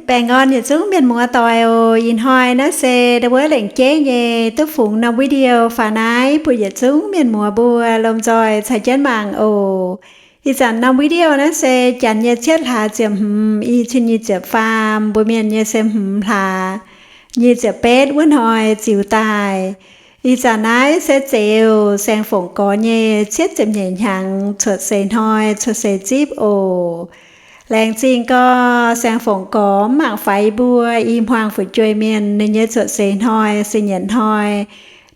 Baengh orn yietc zungv mienh muoz doic oc. Ih hnoi naaiv se ndau wuov lengc jeiv nyei duqv fungx norm video faaux naaiv bun yietc zungv mienh muoz mbuo lomh nzoih caux jienv mangc oc. Ih zanc norm video naaiv se janx nyei cietv hlaax ziepc hmz, i cin nyic ziepc faam, mbuo mienh nyei se hmz hlaax nyic ziepc betv wuov hnoi ziux daaih. Ih zanc naaiv se Zeuz Saeng Fongc Gorx nyei cietv ziepc nyeic hnyangx cuotv seix hnoi, cuotv seix zipv oc. Laengz zingh gorx Saeng Fongc Gorx mv mangc faix yie mbuo i hmuangx fu'jueiv mienh ninh nyei cuotv seix hnoi, se nyietc hnoi.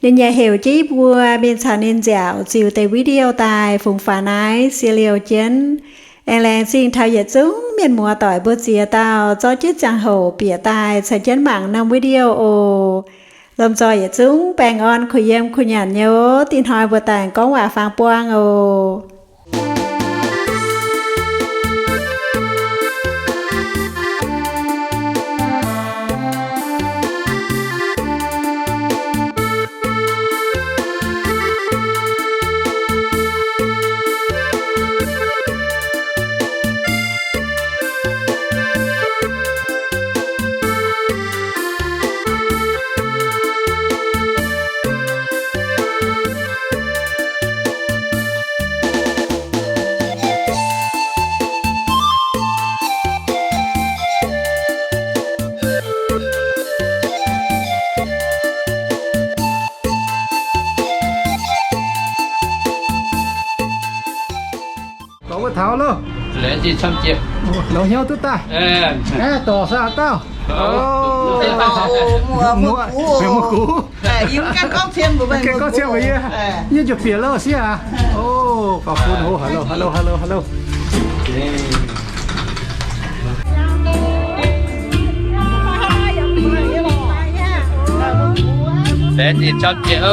Ninh yaac heuc jienv yie mbuo mingh caux ninh nziaauc ziux deix video daaih fungx faaux naaiv sie liouh jienv. Aengx laengz zingh taux yietc zungv mienh muoz doic mbuo ziex dauh zorqv jienv ziangh hoc bieqc daaih caux jienv mangc norm video oc. Lomh nzoih yietc zungv baengh orn kuh yiem kuh nyanc nyei oc. Dih hnoi mbuo daaih gorngv waac-faang buang oc. Dorh wuov taux loh. Longx hnyouv duqv daaih. Aeqv, dorh saax dauh. Muoz, muoz gux. Yie mv gaengh gorngv cien mbuox meih, yie nyei jauv-bieqc loh sieqv aac. O, faaux bun, hello, hello, hello, hello. Laengz zingh camv jiex. O,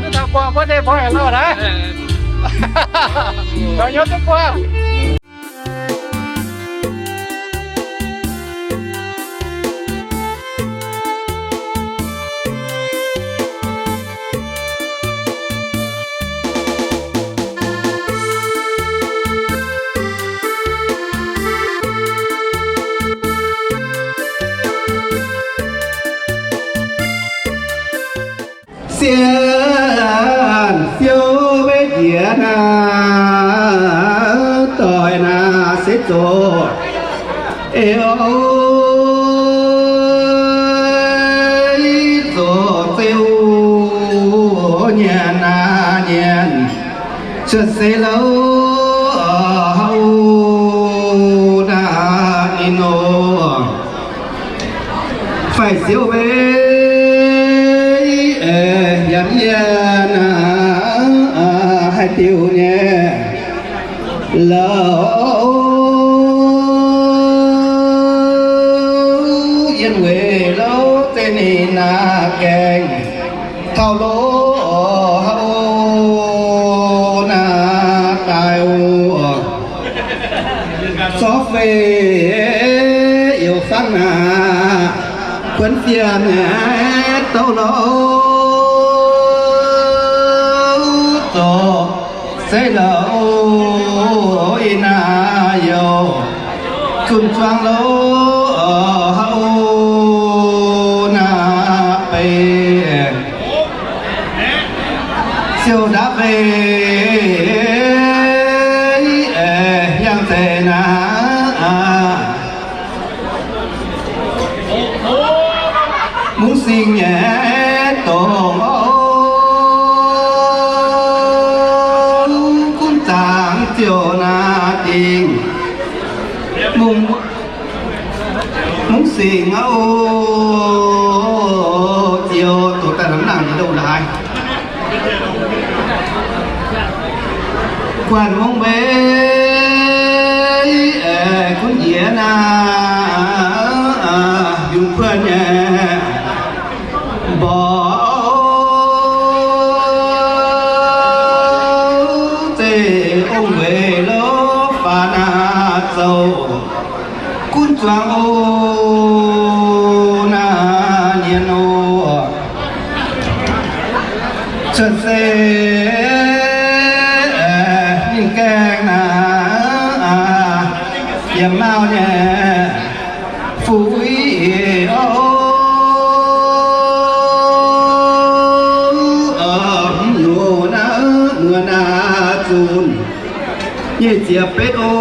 duqv taux buangh birthday boy loh naaiv. Longx hnyouv duqv buangh. Sienx siou maiv njiec naaiv, doix naaiv se zoqc eix, zoqc zeiv nyanc naaiv nyanc, cuotv seix louh hauv naaiv ninh nor. Faix-siouv maiv yangh yie naaiv, haih diuh nyei louh, yiem weic louh zeiv ninh naaiv gaengh taux louh hauv naaiv daaih oc. Sorv fei youc fangv naaic, kuonx fiev naaic douc louh, zoqc seix louh ih naaiv youh, zunh zuangx louh hauv naaiv beiv. Siou ndapv mbe yangh zeiz naaiv, mungv sing nyei dongh, gunv zaangc ziouc naaiv dingh, mungv Mungv singx oc, ziouc doqc daaih nangc nangc nyei ndongh ndaaix. Guanh mungv mbeix, gunv njiec naaiv, yungz kuonx nyei mborqv, zeiv ong-weic lov faaux naaiv zoux. Gunv zuangx oc, naaiv nyienz oc. Cuotv seix ninh gaengh naaiv, yiem mauv nyei Fuix oc, mv nyungc naaiv muonz naaiv zunc nyic ziepc betv oc,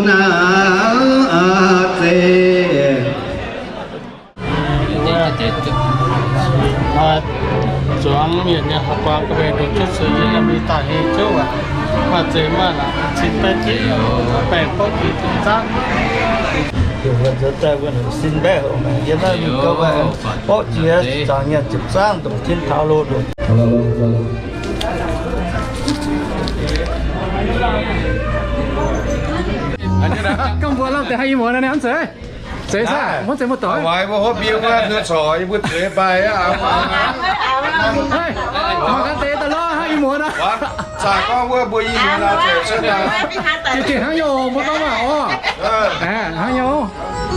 naaiv zeiz. Zuangx mienh nyei hauv-guaax ga'meix nduqc cuotv seix yie mingh daaih hei zouv aqv. Maaih zeiz maaih la'cin baeqv jienv baengh bouv jiex ziepc zaangv. Sin mbaeqv houc maengx yiem naaiv mingh gauh mbaeqv bouv jiex ziepc zaangv nyanc ziepc zaangv ndongc jienv taux loz ndoqc. Gorngv mbuo lamh deix haaix i muonz naaiv, mv zeiz? Zeiz saah? Mv zeiz muoz-doic. Mbuo hopv mbiu wuov, mbuo corc yie mbuo zueiz mbaih aqv. Mangc gaax deix daaih lorz haaix i muonz aqv. Zaah gorngv wuov mbuo i muonz aqv, zueiz cuotv daaih. Gengh hnangv nyei oc, mbuo gorngv waac oc. Hnangv nyei oc.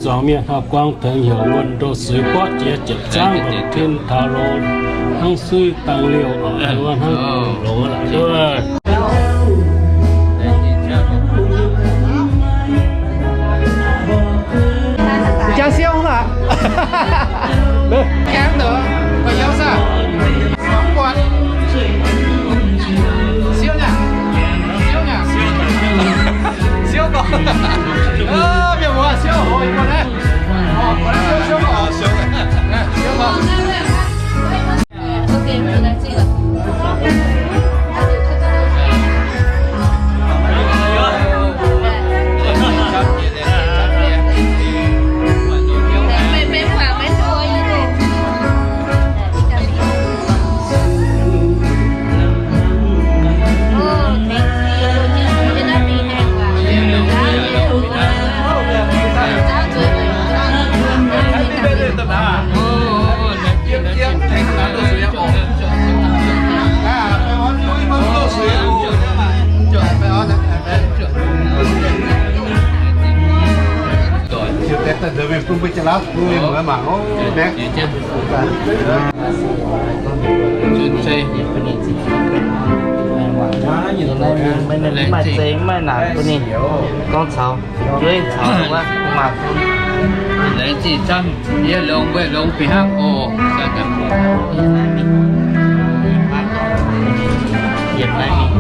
Zuangx mienh hauv-guaax tengx heuc wuonh ndoh suiv borqv jiex ziepc zaangv ndongc tin taux longx, hnangv suiv dangh liouh oc, hnangv longx aqv. Jaa siouv laac. Aengx ndongc, maiv yauv saah? Mangc buatc. Siouv nyei. Siouv nyei. Siouv gorx. Mienh muoz siouv hoc mbuo naaiv. Siouv, siouv, siouv. Maaih zeiz maaih naanc bun ninh gorngv caux. Jueiv caux wuov maaih bun. Laengz zingh camv, yie longx mbuo longx fih hnangv oc. Yietc naaiv mingh.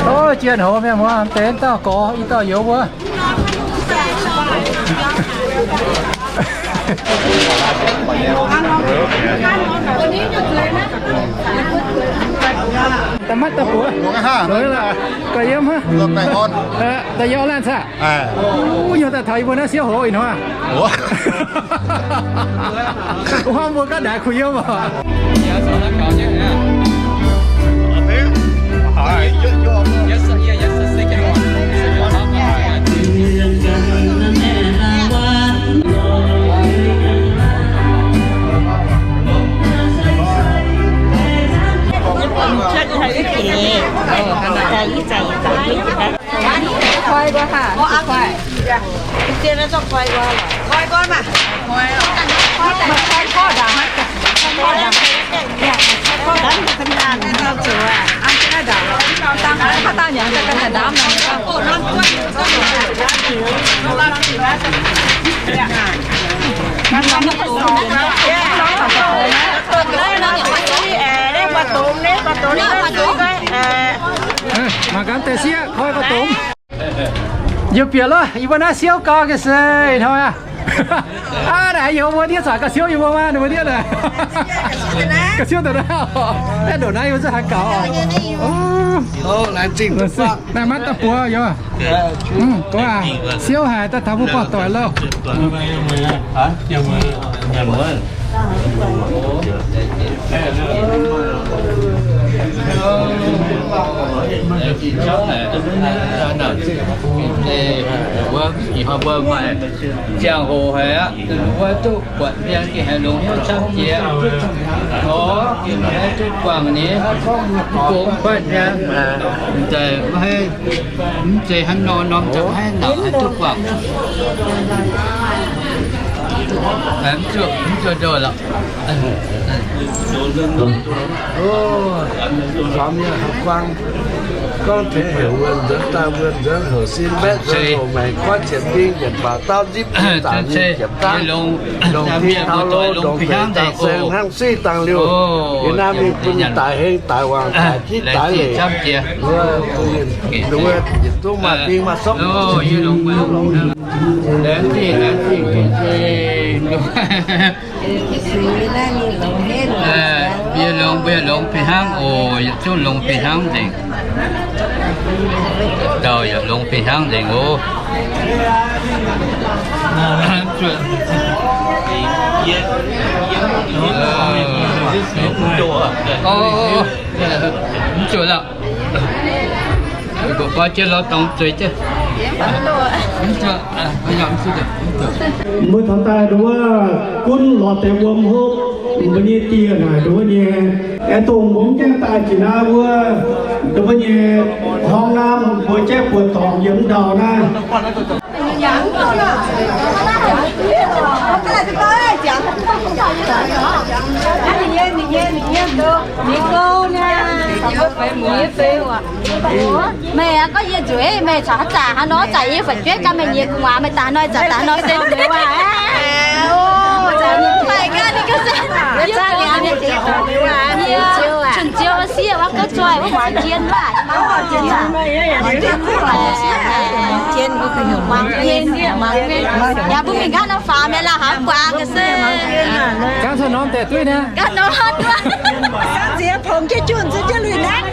Ov, jien hoz mienh muoz, deix dauh gorx, i dauh youz mbuo. Da'matv da'buoz. Gauh yiem hnangv. Da'yie laanh caqv. Wuov nyungc daaih taux yie mbuo naaiv siouv hoz ih hnoi. Wuov mbuo gaav ndaix kuh yiem oc. Koi guai haac, koi. Koi guai maah. Koi guai. Mangc gaax deix sieqv koi gauh dongz. Yie bieqc loh, yie mbuo naaiv siouv gau ga'sie hnoi aqv. Aav, naaic yie mbuo ndiev zanc gauh siouv yie mbuo maah, ninh mbuo ndiev naaic. Gauh siouv daaih naaiv oc. Naaiv ndongc naaiv yie mbuo zungv haih gaux oc. Naaiv matv daaih buoz yaac. Mv, gorngv aac, siouv haic daaih taux mbuo buangh doic loh. Wuov ih hnoi mbuo maaih ziangh hoc haic aqv, wuov duqv buatc mienh gengh haiz longx hnyouv camv jiex. Nor gengh haiz duqv buangh ninh, mv bung kuatv nyei, mv zeiz maiv haiz, mv zeiz hnangv nor norm camv haic, nor haiz duqv buangh. Mv zuqc, mv zuqc ndoh lorqc. ความเนี่ยครับ กว้าง gorngv tengx heuc wuonh nzuonx daaih wuonh nzuonx heuc sin mbaeqv nzuonx heuc maengc guaiv qiemx mbing yienc baac dauh nzipv zaangc nyei jiepc dangv, longc deix dangh saeng hnangv suiv dangh liuh, yie naaiv mingh bun daic heng daic waangc daic jiv daic leic, wuov yietc zungv maaih mbing maaih sopv. Mbuo longx, mbuo longx fih hnangv oc. Yietc zungv longx fih hnangv nzengc. Dauh yaac longx fih hnangv nzengc oc. Mv zuqc lorqc. Mbuo gorngv jienv lorz dorngx zueiz jienv. Mbuo taux daaih nduov wuov gunv lorz deix wuom hopv, mbuo nyei dieh naaic nduov wuov nyei, aengx dongh mbuo mv gaengh daaih jiex naaiv wuov, nduov wuov nyei hnangv naaiv mbuo jaiv buoz-dorngc yiem ndau naaiv. Meih gorngv yie nzueic, meih caux haaix zanc hnangv nor zanc yie fu'jueiv gan meih nyei gu'nguaaz, meih daaih hnoi zanc daaih hnoi se meih waac aqv. Cun-ziou sieqv wuov gouv zoih wuov muangx jien waac. Yaac mbuo mingh nqaatv nor faaux mienh lauh haaix guaax ga'sie. Nqaatv nor deix duqv niaa. Nqaatv nor duqv. Sang ziex pongx jienv junh ziex jienv lui naaiv.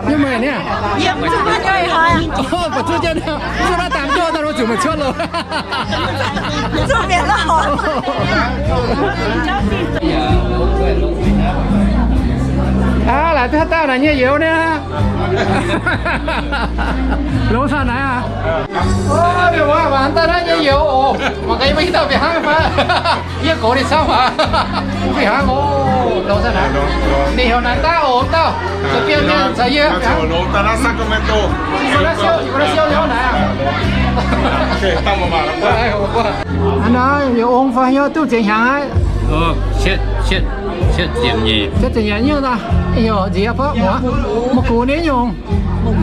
Yiem meih niaa. Yiem zuqc maiv nyei hnoi. Ba'zuqv jienv, zuqc naaiv dangx jauv daaih lo zuqc meih cuotv loh. Aav, laaic duqv haaix dauh naaic nyei youz niaa. Longx caux naaiv aqv. Mienh muoz, mangc daaih naaiv nyei youz oc. Mangc gaax yie mbuo hiuv dauh fih hnangv fai? Yie gox ninh camv aqv. Fih hnangv oc. Longx caux naaiv. Ninh heuc naaic daaih oc, dauh. Za'gengh mienh caux yie. Aa, siou, siou liuz naaic aqv. Hnangv naaiv yie ong fai hnyouv duqv ziex hnyangx aqv. Cietv ziepc nyeic. Cietv ziepc nyeic nyungc daaih. Heuc nziex fai muoz? Ma'gux ninh nyungc. Ov,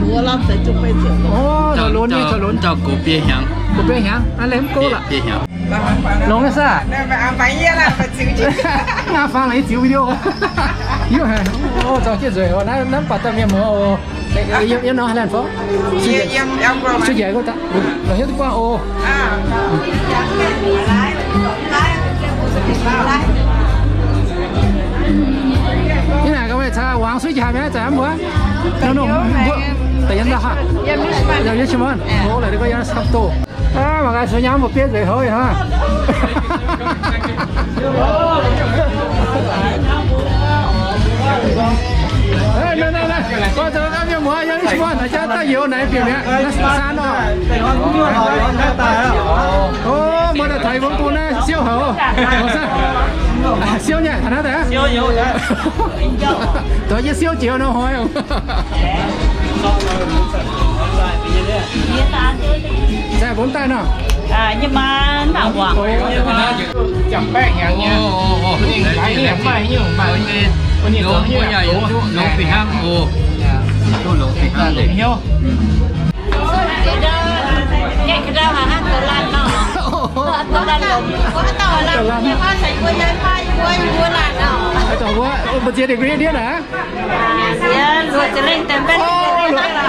lunx nyei, lunx. Gox biei hnyangx. Gox biei hnyangx, naaiv leih mv go lorqc. Longx nyei saah? Ngaa fangx laaix yie ziux video. Yie haic. Ov, zorng jienv nzueic oc. Naaiv mv baac dauh mienh muoz oc. Yiem nor haaix laanh fov? Sueih njiec, sueih njiec, la'hiuv duqv buangh oc. Yie naaic gaax meih caux wangx suiv jaax mi'aqv, zanc mv mbuo. Nongh nongh mbuo da'yietv ndau haav. Yiem Richmond. Ov, la'deix gorngv yiem Southampton. Aav, mangc gaax sueih nyaam mbuo bieiv nzueic houv ih hnangv. Naaiv, naaiv, naaiv, gorngv zoux naaiv mienh muoz yiem Richmond naaic jaav daaih youz naaic bieqc mi'aqv, naaiv saan oc. Ov, mbuo daaih taux yie mbuo bung naaiv siouv haic oc. Siouv nyei, taux naaiv daaih. Dongh yie siouv jiex nor hnoi oc. Zaih mbuo mv daaih nor. Longx fih hnangv oc. Longx fih hnangv. Mbuo ziex degree ndiev naaic.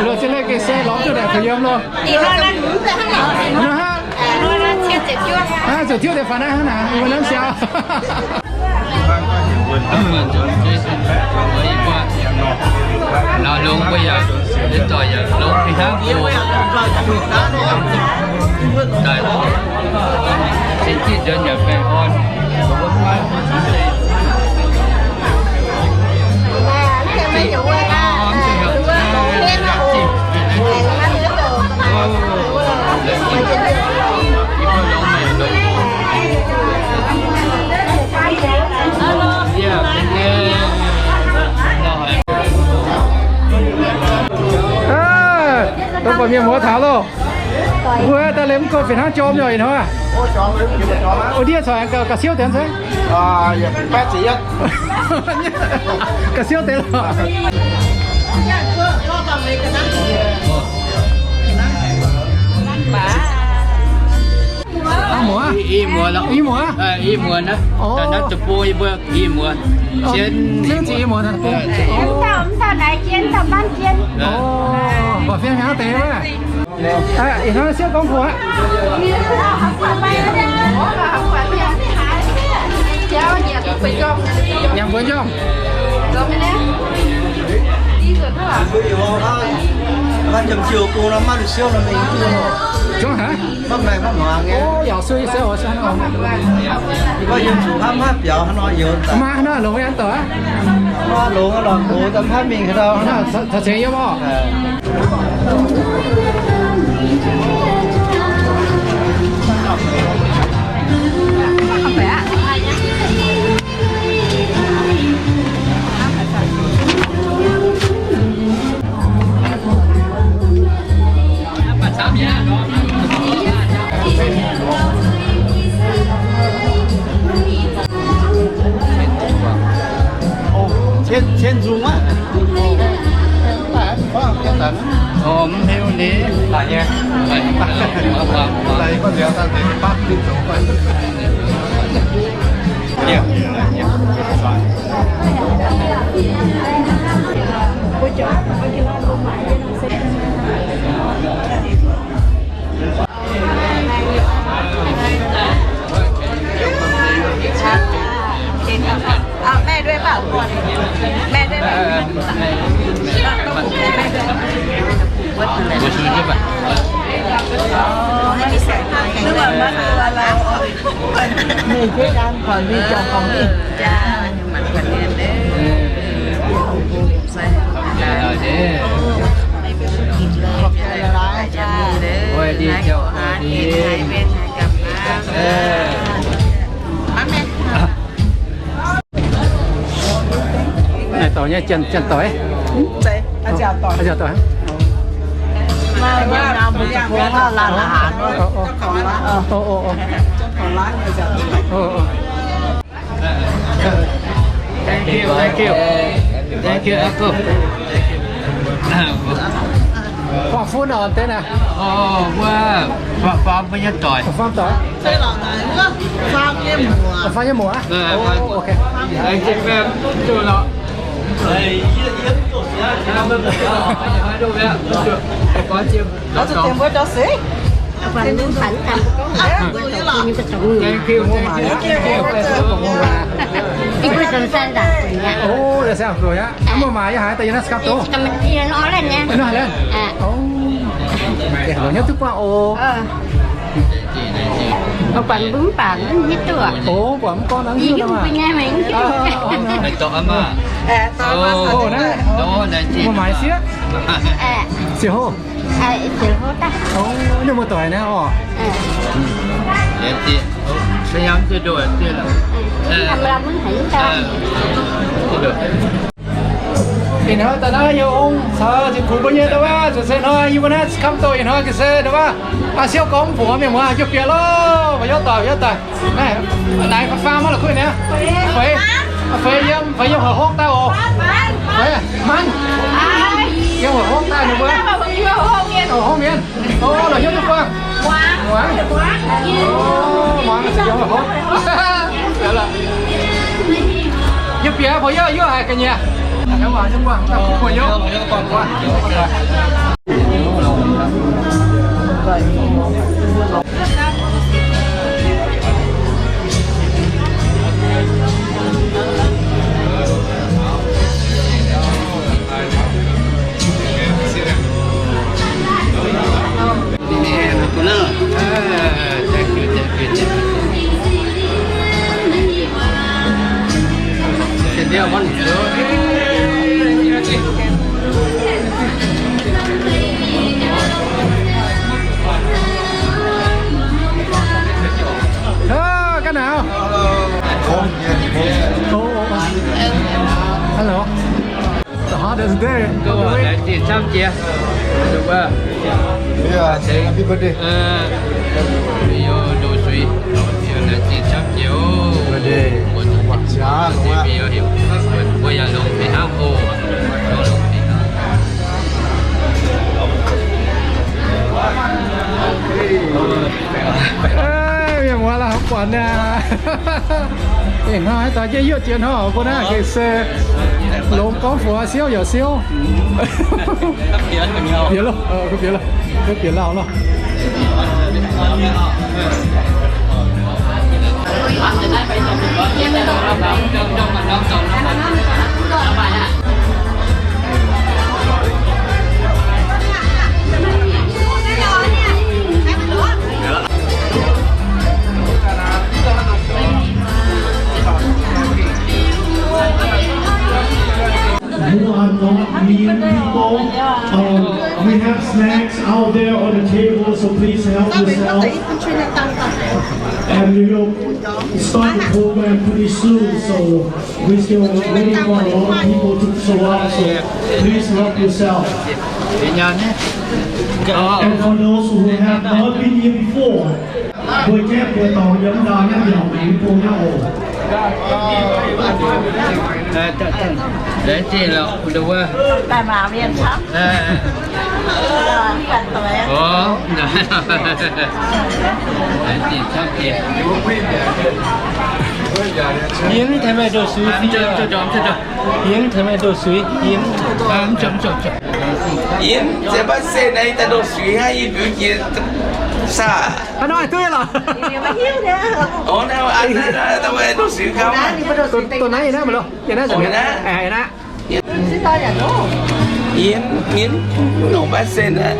Luoqc zinh lengh gengh se lorz duqv naaic kuh yiem loh. Ziepc juov deix faaux naaiv hnangv naaic, yie mbuo lamh siau. Naaiv longx mbuo yaac, longx fih hnangv oc. Daaih, sin jiv nzuonx yaac baengh orn. Aa, dongh buatc mienh muoz taux loh. Mbuo daaih liemh mv go fih hnangv jorm nyei hnoi. O ndiev corc aengx ga'siouv deix se. Ga'siouv deix loh. Ih muonz, ih muonz, ih muonz naaiv, naaiv deic-bung yie mbuo ih muonz, jienv, jienv ih muonz. Mv dauh, mv dauh naaiv jienv, mv dauh banv jienv. Mbuo fiev hnyangx deix wuov. Ih hnoi siouv gorngv mbuox aqv. Nyanc mbuo njormh. Zuangx haic. Mv maengh mv muangx nyei. O, yaac sui se oc. Yie mbuo yiem zuqc hnamv haaix biaux hnangv nor youz daaih. Maa hnangv longx nyei an doic aqv. Maa longx aqv lorqc, gox daaih hnamv mingh haaix dauh hnangv. Taux cingx yiem oc. Qienv nzung aqv. O, mv hiuv ni. Naaiv dorh nyei janx, janx doic. Aa, janx doic. Thank you, thank you. Thank you, uncle. Faam fun nor deix naaiv. O, mbuo faam, faam mbuo nyei doic. Faam doic. Faam nyei muoc. Faam nyei muoc aqv? O, ok. Thank you. Thank you, thank you. O, mbuo maaih yiem haaix daaih yiem naaiv Sacramento? Yiem Oakland nyei. Yiem Oakland? O, longx hnyouv duqv buangh oc. O, buatc mbuo mv baac mv hiuv duqv. O, buatc mv gorngv nor mv hiuv duqv. Mbuo maaih sieqv. Ziouc hlo. O, ninh mbuo doic naaiv oc. Ih hnoi daaih naaiv yie ong caux ziqc kuv mbuo nyei ndau wuov, zuqc se hnoi yie mbuo naaiv Sacramento ih hnoi ga'sie ndau wuov, aa, siouv gorngv mv bungx mienh muoz, yie biaux loh, fai yie doic, yie doic. Naaiv, naaiv faam faam maiv la'kuqv niaa. Feix, feix yiem, feix yiem hoic hopv daaih oc. Feix, manv. Yiem hoic hopv daaih ninh mbuo. Hoic hopv mienh. O, la'hnyouv duqv buangh. Muangx. O, muangx yiem hoic hopv. Yie biaux feix yie, yie haiz ga'nyiec. Happy birthday. Birthday. Mienh muoz la'haiz buatc naaic. Ih hnoi daaih jienv yuoqv jiex hnoi mbuo naaiv gengh se longx gorngv fuox siouv yaac siouv. Bieqc lauh, bieqc lauh, bieqc lauh loh. Who are not mean people. Um, we have snacks out there on the table, so please help yourself. And we will start the program pretty soon, so we still waiting for a lot of people to show up, so please help yourself. And for those who have not been here before, mbuo jepv mbuo dorngx yiem ndau nyei mbiaauc mingh bung nyei oc. Yie mv tengx meih ndoh suiv fiev. Yie mv tengx meih ndoh suiv, yie mv, mv jomc, mv jomc, mv jomc. Yie mv zeiz maiv se naaiv, yie daaih ndoh suiv hnangv, yie biux jiex saah. Hnangv naaiv duqv lorqc. Orv, naaiv, naaiv, naaiv, naaiv, ndoh suiv kaux. Dongh naaiv yie naaiv maiv loh, yie naaiv, yie naaiv. Yie, yie mv nongc maiv se naaiv.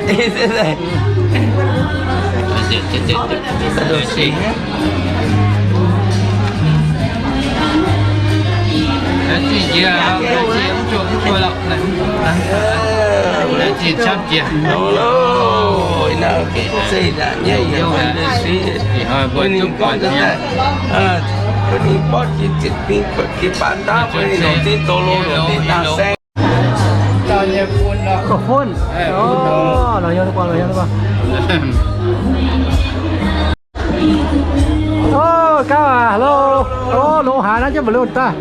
Phone. Ov, longc hnyouv duqv buangh, longc hnyouv duqv buangh. Ov, gauv aac, hello. Ov, longx haaix naaiv jienv mbuo lunx daaih.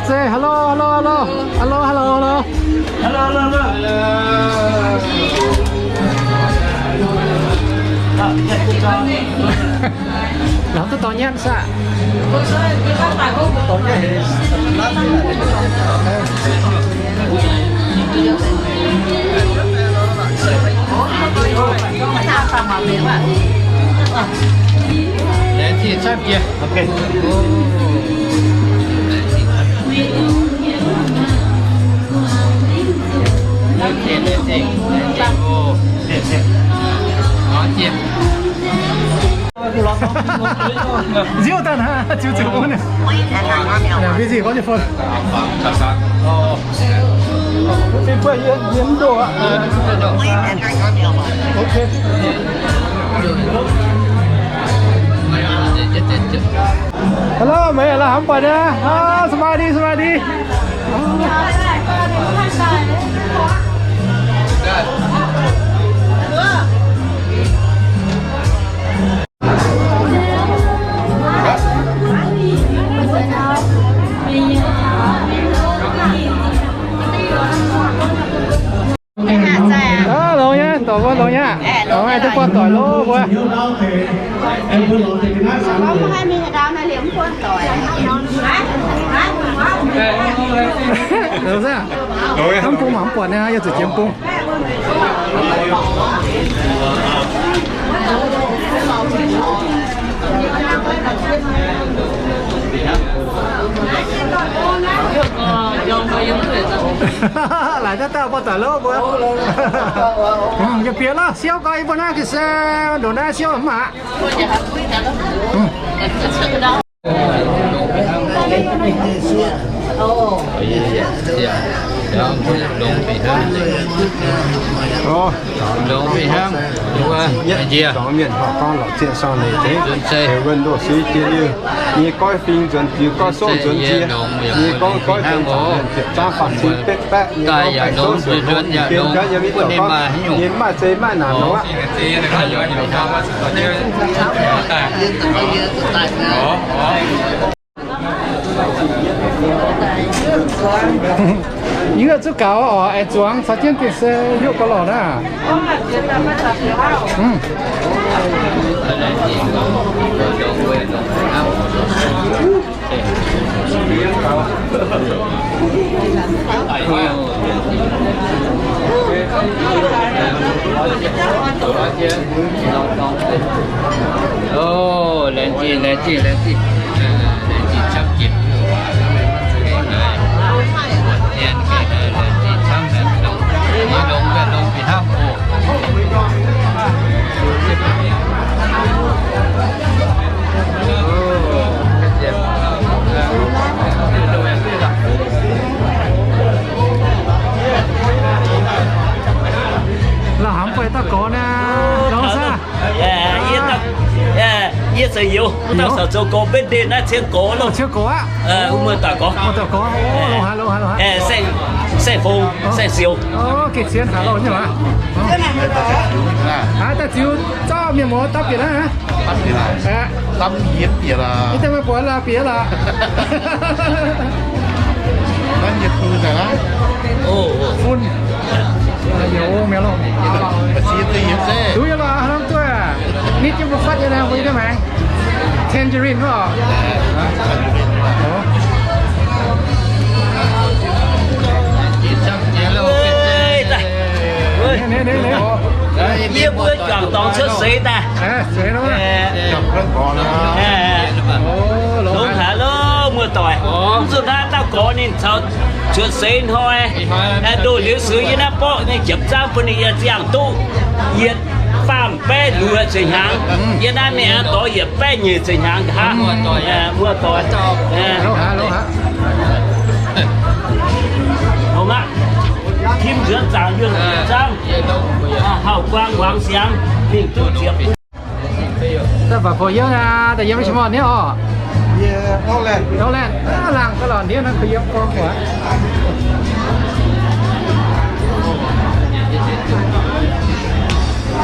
Say hello, hello, hello. Hello, hello, hello. Lorz duqv dorh nyanv saah? Nziouv daaih naaiv, ziux ziux bun. Busy, call your phone. Okay. Hello, mienh, la'haiz buatc nyei. สบายดี สบายดี. Ov, longx nyei, doic mbuo longx nyei. Longx nyei, duqv buatc doic loh mbuo. Longx nyei. Hnamv bung mangc mv buatc nyei, yie zuqc jiem bung. Laaix daaih dauh buatc doic loh mbuo. Yaac bieqc lorh, siouv gau, yie mbuo naaiv ga'sie ndongc naaiv siouv mv aqv. Longx fih hnangv. Longx fih hnangv. Njiec. สองเหรียญ หอก gorngv lorqc zieqv sang leiz deix, heuc wuonh ndoh sui jiex liuz, nyei goiv fing nzuonx jiez, goiv song nzuonx jiex, nyei gorngv goiv nzuonx zaangc mienh ziepc zangv faam cin betv baeqv, nyei gorngv baeqc sou sueic nor, yiem bienv jauv yiem mv douc gorngv nyei maaih zei maaih naanc nor aqv. Yie zuqc gaux oc, aengx zuangx caux jienv gengh se hnyouv gauh lorqc naaiv. Laengz zingh, laengz zingh, laengz zingh. Laengz zingh camv jienv. Laengz zingh camv, longx, longx fih hnangv oc. La'hmz guaih dauh gorx naaiv, longx saah? Yie zoux youz, dauh caux zoux gorx, birthday naaiv cien gorx loh. Cien gorx aqv. Muoz-doic gorx. Muoz-doic gorx. Saeng-fong, saeng-sioux. Gengh cien haic loh nyei maah. Aav, daaih ziux zorqv mienh muoz dapv bieqc naaiv. Dapv bieqc, dapv bieqc lorqc. Ih deix meih buatc la'bieqc lorqc. Naaiv nyei fun daaih naaiv. Fun. Yaac ong mi'aqv loh. Duqv nyei lorqc, hnamv duqv aqv. Nitv jienv mbuo fatv nyei naaiv, mbuo yiem naaiv maengx. Tangerine wuov. Yie mbuo juangc dorngx cuotv seix daaih. Longx haic loh, muoz-doic. Mv zuqc naaiv dauh gorx ninh caux cuotv seix hnoi, ndoh liuz seix yie naaiv borqv nyei jiepv zaangv bun ninh yie ziangh duqv yietc faam baeqv luoqc ziepc hnyangx. Yie naaiv mingh aengx dorh yietc baeqv nyeic ziepc hnyangx nqa'haav. Muoz-doic. Longx aqv. Tim nzuonx zaangc yunh ziepc zaangv. Hauv guang muangx siangx mingh duqv ziepc. Daaih baac gorx-youz naaic, daaih yiem Richmond nyei orqc? Yie Auckland. Auckland. Laangh ga'lorqc ndiev naaiv kuh yiem gorngv waac.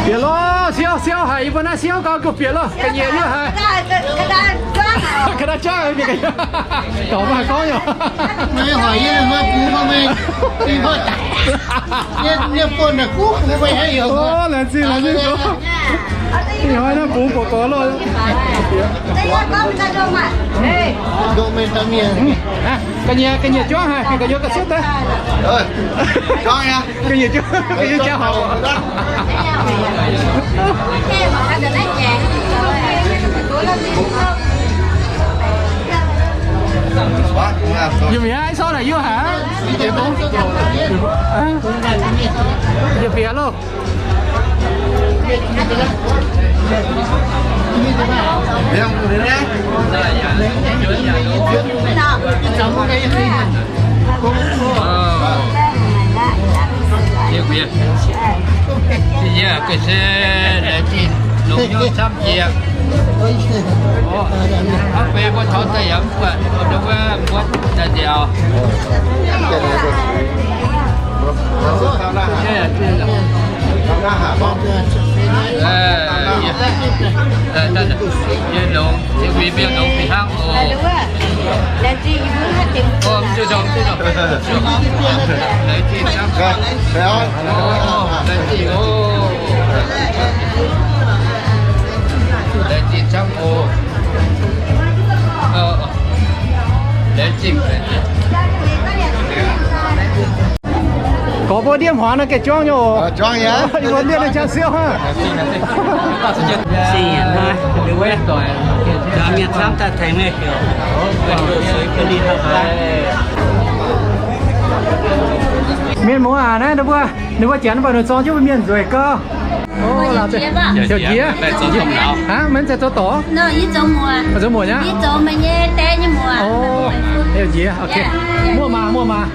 Bieqc loh, siou, siou haic, yie mbuo naaiv siou gau, guh bieqc loh, ga'nyiec yie haic. Ka'daaih juangv mingh ga'nyiec. Dorngx maiv haih gorngv nyei. Maiv hoic yie, maiv bungx maiv meih, yie maiv daic. Yie, yie buonc naaic kuv bungx maiv haih youz. Laengz zingh, laengz zingh. Ih hnoi naaiv bungx buoz-gorx loh. Ga'nyiec, ga'nyiec juangv haic, ga'nyiec ga'sutv daaih. Juangv yaac, ga'nyiec juangv, ga'nyiec jauv haic. Yie mingh aqv, sou naaic yie haic. Yie bieqc loh. Yie ga'sie laengz zingh longx hnyouv camv jiex. Hnangv fei mbuo taux daaih yaac mv buatc wuov mbuo daaih nziaauc. Yie longx, yie mbuo mienh longx fih hnangv oc. Laengz zingh, laengz zingh camv. Laengz zingh oc. Laengz zingh camv oc. Laengz zingh. Gorx mbuo ndiev hmuangx naaiv gengh juangv nyei oc. Juangv nyei. Yie mbuo ndiev naaiv jaa siouv hnangv. Mienh muoz aac, naaiv ninh mbuo, ninh mbuo janx mbuo nor zorng jienv mbuo mienh nzueic gau. Haav, maiv zeiz zoux dorngx? Zoux muoc nyei. Heuc njiec. Muoz-maaz, muoz-maaz.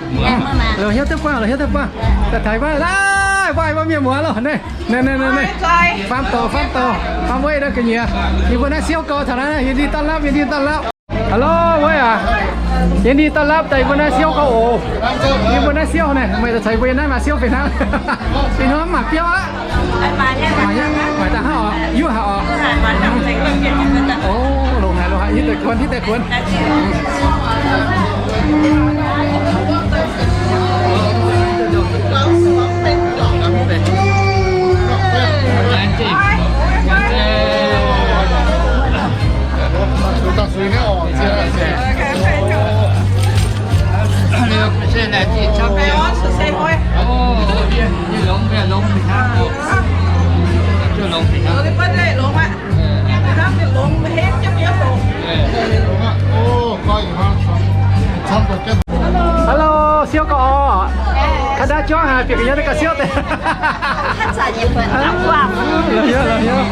Longc hnyouv duqv buangh, longc hnyouv duqv buangh. Daaih taux wuov, wuov mienh muoz loh. Naaiv, naaiv, naaiv, naaiv. Faam dorh, faam dorh, faam weiv naaiv ga'nyiec. Yie mbuo naaiv siouv gau taux naaiv, ยินดีต้อนรับ, ยินดีต้อนรับ. Hello, weiv aac, ยินดีต้อนรับ daaih yie mbuo naaiv siouv gau oc. Yie mbuo naaiv siouv naaiv, meih daaih caux yie mbuo yiem naaiv maaih siouv fih hnangv. Fih hnangv mangc biauv aqv. Maaic daaih hnangv oc, yuov haic oc. O, longc haic, longc haic, hitv deix kuonx, hitv deix kuonx. Hello, siouv gau oc. Kaav ndaauv juangv haic, bieqc ga'nyiec naaiv gauh siouv deix. La'hnyouv, la'hnyouv.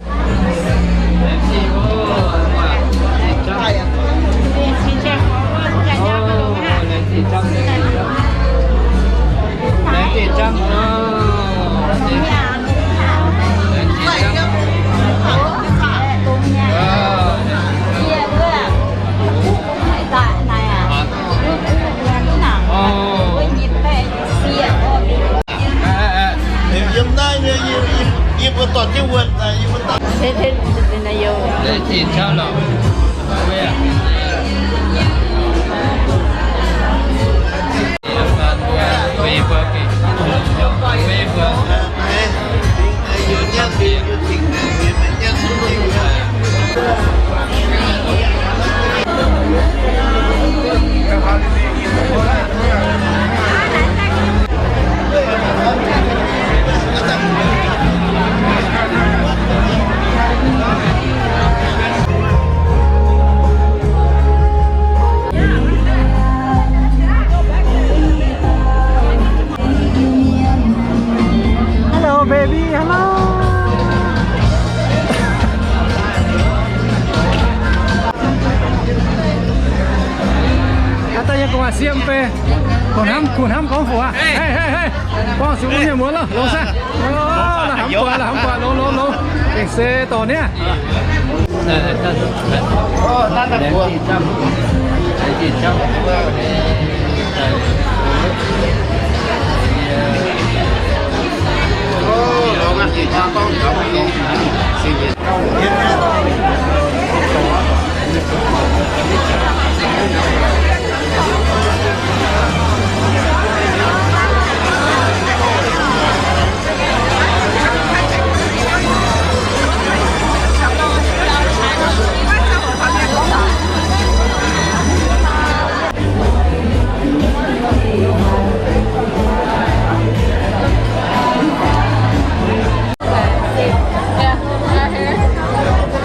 Hello, baby. Hello. Aa, daaih yiem gu'nguaaic siem fai? Kuh hnamv, kuh hnamv gorngv fu aqv. Hei, hei, hei. Buangh zuqc mbuo mienh muoz loh, longx saah. La'hmz buatc, la'hmz buatc, longx, longx, longx. Gengh se dorh niaa.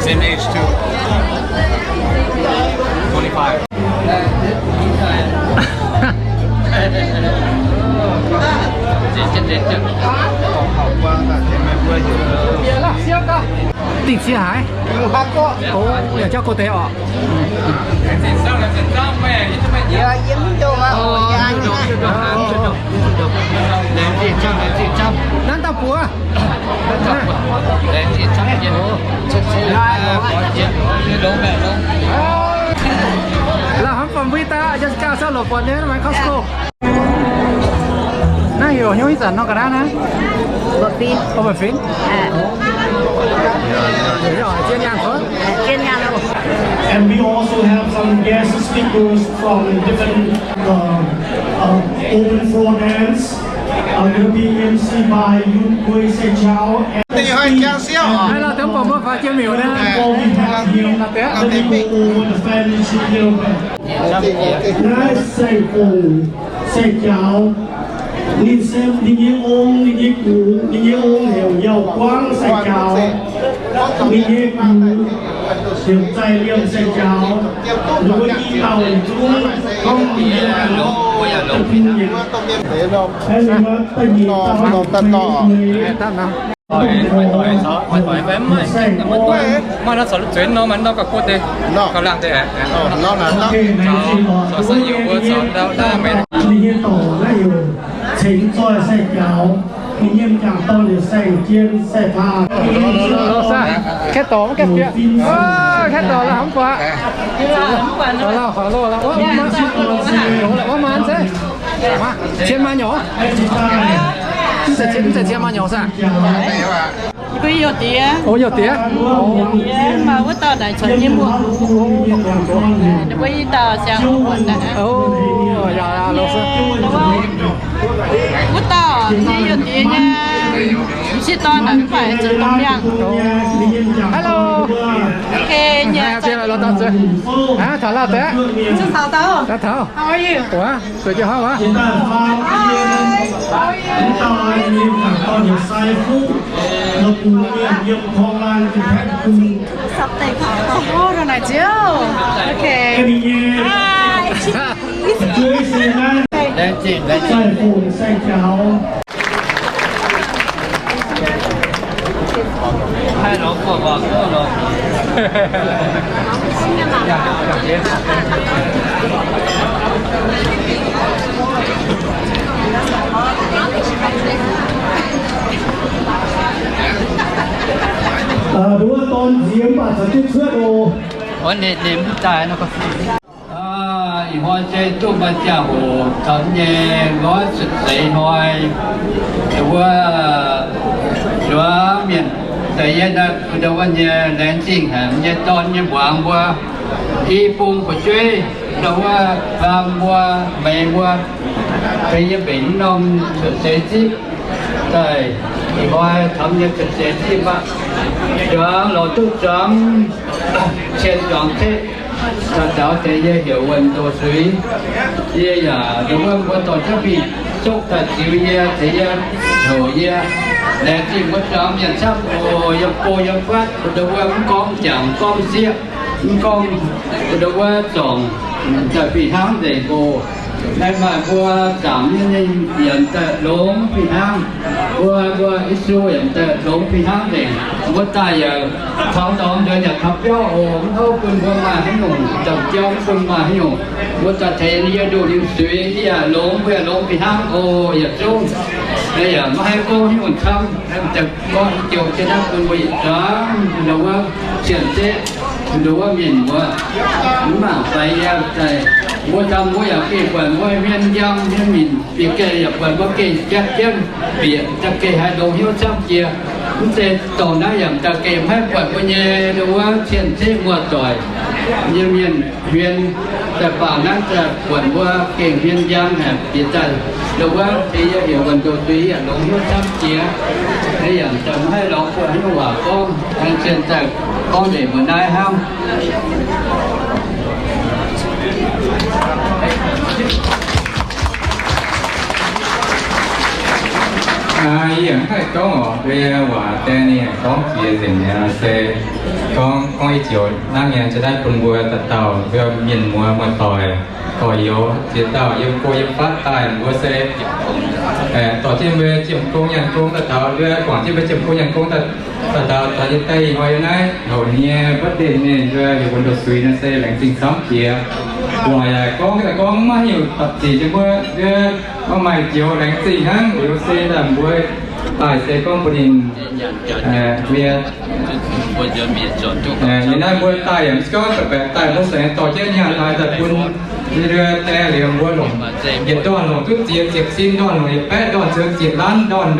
Same age too. Twenty-five. Dingh cie haic. O, yaac jauv go deix oc. Nanv dauh buoz. La'hmz buatc mbuo daaih, Jessica, sou loc buatc nyei, mangc Costco. Naaiv heuc hnyouv ih zanc nor ga'naaiv naaiv? Mba'fin. O, mba'fin. Zien nyaanh. Zien nyaanh. And we also have some guest speakers from different, uh, uh, open floor dance. Uh, will be M C by Yun Kuei Sai Chao. And before we have him, let me go over the family tree a little bit. Naaiv Sai Fong, Sai Jaux, ninh se ninh nyei ong, ninh nyei gux, ninh nyei ong heuc Yauh Guangv Sai Jaux, ninh nyei gux heuc Zaih Liemh Sai Jaux. Ninh mbuo i dauh zungv gorngv ninh nyei da'nyeic dauh Maaih doic caux, maaih doic fai mv maaih, mv maaih nor caux zueiz nor, maaih nor gauh kuv deix, gauh laangh deix aqv. Ninh nyei dorc naaiv heuc Cengx Zoih Sai-Jaux, ninh nyei m'jangc dorn heuc Saeng Jien Sai-Paan. Kaeqv dorc mv gaengh bieqc, kaeqv dorc lauh mv buatc. Lauh, lauh, lauh, wuov maanz se, cien maanh nyungc, mv zeiz cien maanh nyungc saah? Mbuo youh diex. O, youh diex. Maaih wuov dauh naaic caux jienv mbuo. Ninh mbuo i dauh siang. O, yaac, yaac, wuov dauh naaic youh diex nyei. M'sieqv dorn naaic mv baac zoux dorn miangh. Hello. Ok, nyei. Taux lauh deix. Taux. How are you? Zuqc jienv hnangv wuov. Wuov dorn nziex mv baac caux jienv cuotv oc. Ih hnoi se duqv maaih ziangh hoc caux nyei nqoi cuotv seix hnoi, wuov zuangx mienh daaih yie naaiv wuov nyei laengz zingh haic nyei dorn nyei mbuangz mbuo i bung fu'jueiv, wuov baamh mbuo, meix mbuo, beiv yie mbenc norm cuotv seix zipv daaih, ih hnoi caux nyei cuotv seix zipv aqv. Zuangx lorz duqv zuangx cien zuangx ceqv, daux deix yie heuc Wuonh Ndoh Suiz. Yie yaac nduov mbuo dorh jienv mingh zopv daaih ziux yie, ceix yie, heuc yie. Laengz zingh mbuo zuangx mienh camv oc. Yiem go yiem fatv, nduov mbuo mv gorngv jangc gorngv sieqv, mv gorngv nduov mbuo zorngc daaih fih hnangv nzengc oc. Naaiv maaih mbuo zaangc nyei ninh yaac daaih longx fih hnangv. Mbuo, mbuo Yesu yaac daaih longx fih hnangv nzengc. Mbuo daaih yaac taux dorngx nzuonx yaac taux biauv oc. Mv houv bun mbuo maaih haaix nyungc, daaih biauv mv bun maaih haaix nyungc. Mbuo daaih tengx yie nduqc liuz suiz, yie yaac longx, mbuo yaac longx fih hnangv oc. Yietc zungv yaac maiv haih gorngv haaix nyungc camv, gorngv joux jienv naaiv bun mbuo yietc zungv nduov wuov cien-ceqv, nduov wuov mienh muoz. Mv mangc faix yie daaih, mbuo daaih mbuo yaac gengh buatc mbuo hmien njang hmien minc, bieqc gengh yaac buatc mbuo gengh jatv jienv bieqc, daaih gengh haiz longx hnyouv camv jiex. Mv zeiz dorngx naaiv yaac daaih gengh maiv buatc mbuo nyei nduov wuov cien-ceqv muoz-doic nyei mienh hmien. Daaih baamh naaiv daaih buatc mbuo gengh hmien njang haic bieqc daaih. Nduov wuov se yie heuc Wuonh Ndoh Suiz yaac longx hnyouv camv jiex. Yie yaac daaih maiv haih lorz buatc haaix nyungc waac gorngv, aengx cien daaih gorngv ndeic mbuo naaiv hnangv. Yie mv haih gorngv oc, mbuo waac deix ninh gorngv jiex nzengc mi'aqv. Se gorngv, gorngv ih joux hnangv nyei, jiex daaih bun mbuo dauh dauh mbuo mienh muoz muoz-doic, gorx-youz ziex dauh yiem go yiem fatv daaih, mbuo se dorh jienv mbuo jiem gong nyaanh gong daaih taux, mbuo guangc jienv mbuo jiem gong nyaanh gong daaih taux, taux nyei daaih ih hnoi yiem naaiv houc nyei birthday ninh, mbuo heuc Wuonh Ndoh Suiz naaiv se laengz zingh camv jiex. Guangc yaac gorngv daaih gorngv maiv heuc dapc zic nyei mbuo, mbuo maaih joux laengz zingh hnangv liuz se daaih mbuo daaih se gorngv bun ninh, mbuo, yie naaiv mbuo daaih yaac mv gorngv baeqc daaih mbuo se dorh jienv nyaanh haaix daaih bun yie, mbuo daaih liuz mbuo longc yietc ndorn longc duqv ziepc, ziepc sin ndorn longc yietc baeqv ndorn, ziepc, ziepc laanv ndorn,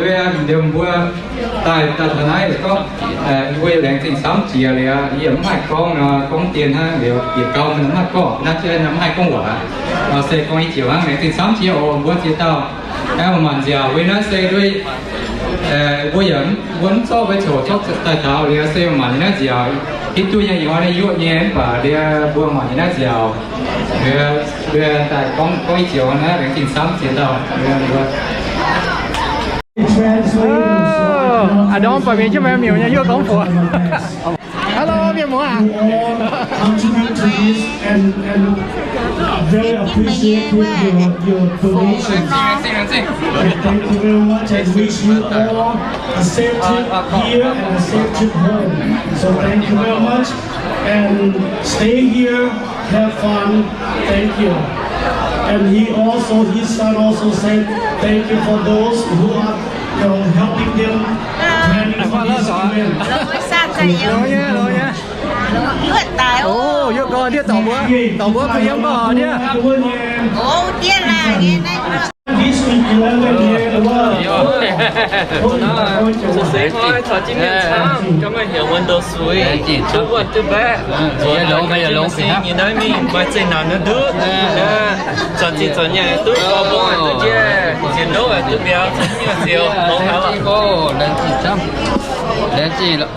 liuz mbuo daaih, daaih taux naaiv gorngv mbuo laengz zingh camv jiex liuz, yie mv haih gorngv nor, gorngv dien hnangv liuz yietc gauh mv haih gorngv, naaiv jienv mv haih gorngv waac. Se gorngv ih joux hnangv laengz zingh camv jiex oc, mbuo ziex dauh. Aengx maanc nziaauc wuov naaiv se nduov, mbuo yaac mbuo mv zorqv mbuo coc zorqv daaih taux liuz se maanc nyei naaiv nziaauc, hiuv duqv nyei ih hnoi naaiv yuoqv nyei mv baac liuz mbuo maanc nyei naaiv nziaauc. Liuz, liuz daaih gorngv, gorngv ih joux naaiv laengz zingh camv jiex dauh liuz mbuo. A'ndorm baeqc mienh jienv maengx miuc nyei hiuv gorngv buoz. Hello. You all contribute to this and, and very appreciative your, your donations. And thank you very much and wish you all a safe trip here and a safe trip home. So thank you very much and stay here, have fun. Thank you. And he also, his son also said thank you for those who are, you know, helping them planning for this event. Ov, yie gorx ndiev dorc mbuo, dorc mbuo kuh yiem gorx ndiev. District eleven here, the one. Caux jienv mienh camv, ganh maaih heuc wuonx ndoqc suix, duqv wuonh duqv mbaeqc, zuqc longx, maaih zinh naanc nor nduqv. Zuqc zinh zuqc nyaanh duqv, gorx mbong duqv jiex, nziex ndoqv duqv mbiauz, caux jienv mienh ziouc longx haic lorqc. Laengz zingh camv. Laengz zingh lorqc.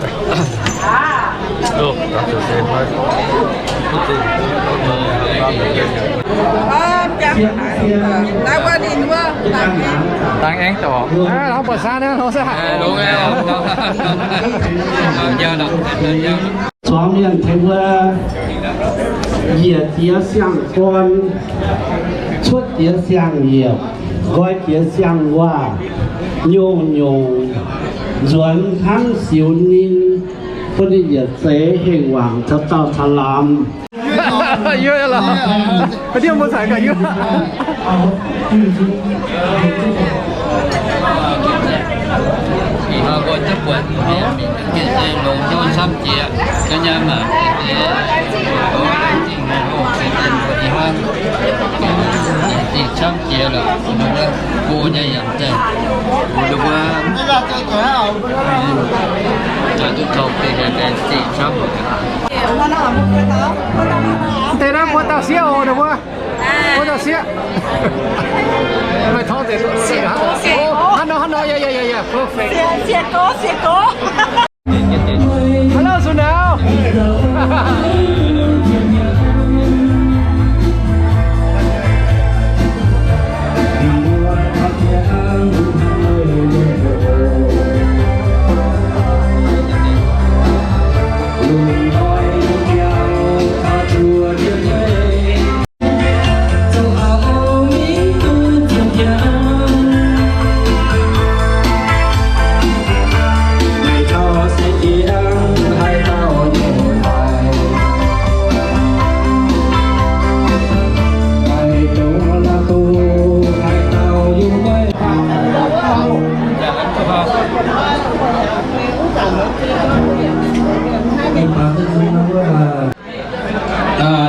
Dangh aengx dorc. Aav, longx buatc saah naaiv, longx saah. Zuangx mienh tengx mbuo njiec jiex siang-gorn, cuotv jiex siang-yiepc, nqoi jiex siang-waac, nyungc-nyungc nzuonx hnangv siux ninh, bun ninh yietc zeix hengh wangc caux dauh caux lamz. Yie lorqc, diev mbuo caux gaax yie. Ih hnoi mbuo duqv buatc mienh mingh duqv mienh se longx hnyouv camv jiex, ga'nyaam maah. Zingh camv jiex lorqc, go nyei yaac zaih, mbuo, mbuo, duqv taux ga'naaiv zingh camv. Deix naaiv mbuo dauh sieqv oc, ninh mbuo. Mbuo dauh sieqv. Maaih torngv deix sieqv. Hnangv nor, hnangv nor, yaac, yaac, yaac, yaac, perfect. Hello, Sunau.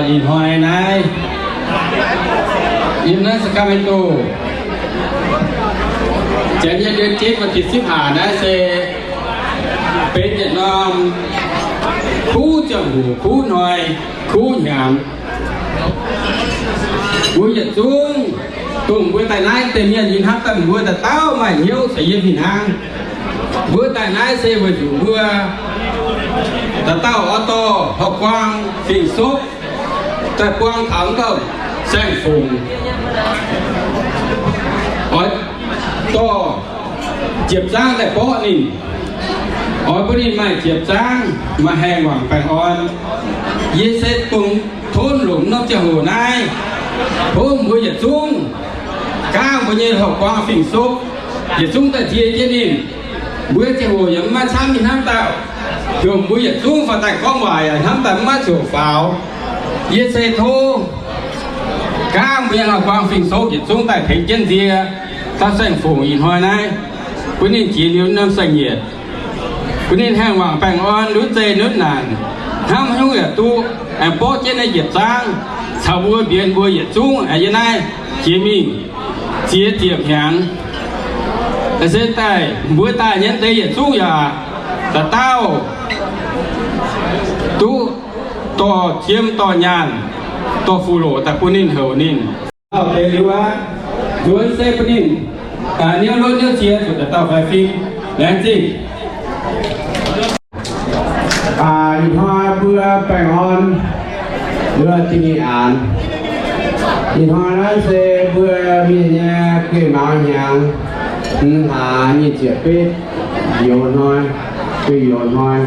Ih hnoi naaiv, yiem naaiv Sacramento, janx nyei เดือนเจ็ด วันที่สิบห้า naaiv se benx yietc norm kuv ziangh hoc, kuv hnoi, kuv hnyangx. Mbuo yietc zungv dongh mbuo daaih naaiv deix mienh, yie hnamv daaih mbuo dauh dauh maaih hnyouv caux yie fih hnangv. Mbuo daaih naaiv se weic zuqc mbuo dauh dauh oix dorh Hauv Guang Fing-Sopv daaih buang taux wuov dauh Saeng-Fongc, oix dorh jiepc zaangv daaih borqv ninh, oix bun ninh maaih jiepc zaangv, maaih haengh wangc baengh orn. Yie se dongh tov longc norm ziangh hoc naaiv, tov mbuo yietc zungv gaangv mbuo nyei Hauv Guang Fing-Sopv yietc zungv daaih nzie jienv ninh. Mbuo ziangh hoc yaac maiv maaih camv mingh hnamv dauh, dongh mbuo yietc zungv faaux daaih gorngv waac yaac hnamv daaih maiv maaih ziouc faaux. Yie se tov gaangv mbuo nyei Hauv Guang Fing-Sopv yietc zungv daaih tengx jienv nzie dauh Saeng-Fongc ih hnoi naaiv, bun ninh jiex liuz norm saeng-yietc, bun ninh haengh wangc baengh orn, nutv zeih nutv naanc, hnamv haaix nyungc yaac duqv, aengx borqv jienv naaiv njiec zaangv caux mbuo mbienx mbuo yietc zungv yiem naaiv jiex mingh ziex ziepc hnyangx. Se daaih mbuo daaih nyei deix yietc zungv yaac dauh dauh duqv dorh jiem dorh nyaanh dorh fuqv-loqc daaih bun ninh houc ninh. Dauh deix liuz aqv, nzuonx se bun ninh niouv lotv niouv cie zuqc dauh dauh faix fim. Laengz zingh. Ih hnoi mbuo baengh orn, mbuo dingh ninh aanx. Ih hnoi naaiv se mbuo mienh nyei geh mauz hnyangx, hmz hlaax nyic ziepc betv youz hnoi, geh youz hnoi.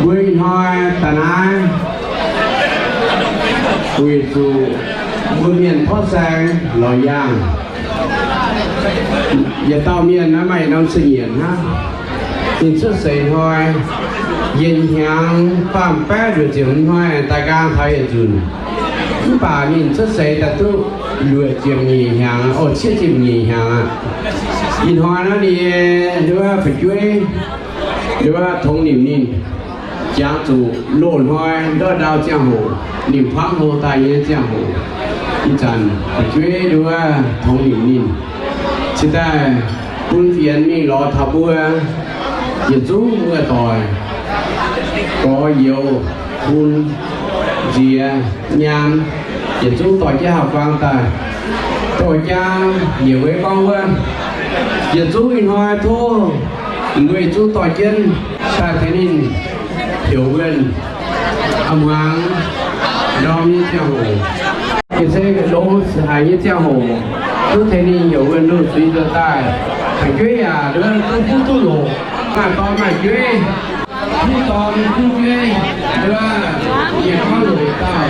Mbuo ih hnoi daaih naaiv weic zuqc mbuo mienh porv saeng lorz yaangh. Yietc dauh mienh naaiv maaih norm se nyienc hnangv. Ninh cuotv seix hnoi, yietc hnyangx faam-baeqv luoqc ziepc hnoi daaih nqaang taux yietc nzunc. Mv baac ninh cuotv seix daaih duqv luoqc ziepc nyeic hnyangx, o, cietv ziepc nyeic hnyangx aqv. Ih hnoi naaiv ninh, ninh wuov fu'jueiv, ninh wuov tongx nimc ninh, jangx zuqc loz-hnoi ndortv ndau ziangh hoc, nimc hmuangv hlo daaih nyei ziangh hoc, ih zanc fu'jueiv, ninh wuov tongx nimc ninh, cingx daaih bun fienx mingh lorz taux mbuo yietc zungv muoz-doic, gorx-youz, bun, nziex, nyaam, yietc zungv dorh jienv hauv-guaang daaih. Dorh jaa njiec weic gorngv wuov, yietc zungv ih hnoi tov mbuo yietc zungv dorh jienv daaih tengx ninh heuc wuonh, a'hmuangx ndorm nyei ziangh hoc, ga'sie longx haic nyei ziangh hoc, duqv tengx ninh heuc wuonh lungh zuiz nzuonx daaih. Fu'jueiv yaac duqv fuqv duqv longc, maaih dorn maaih jueiv, kuv dorn kuv jueiv, wuov, yie gorngv longc dauh,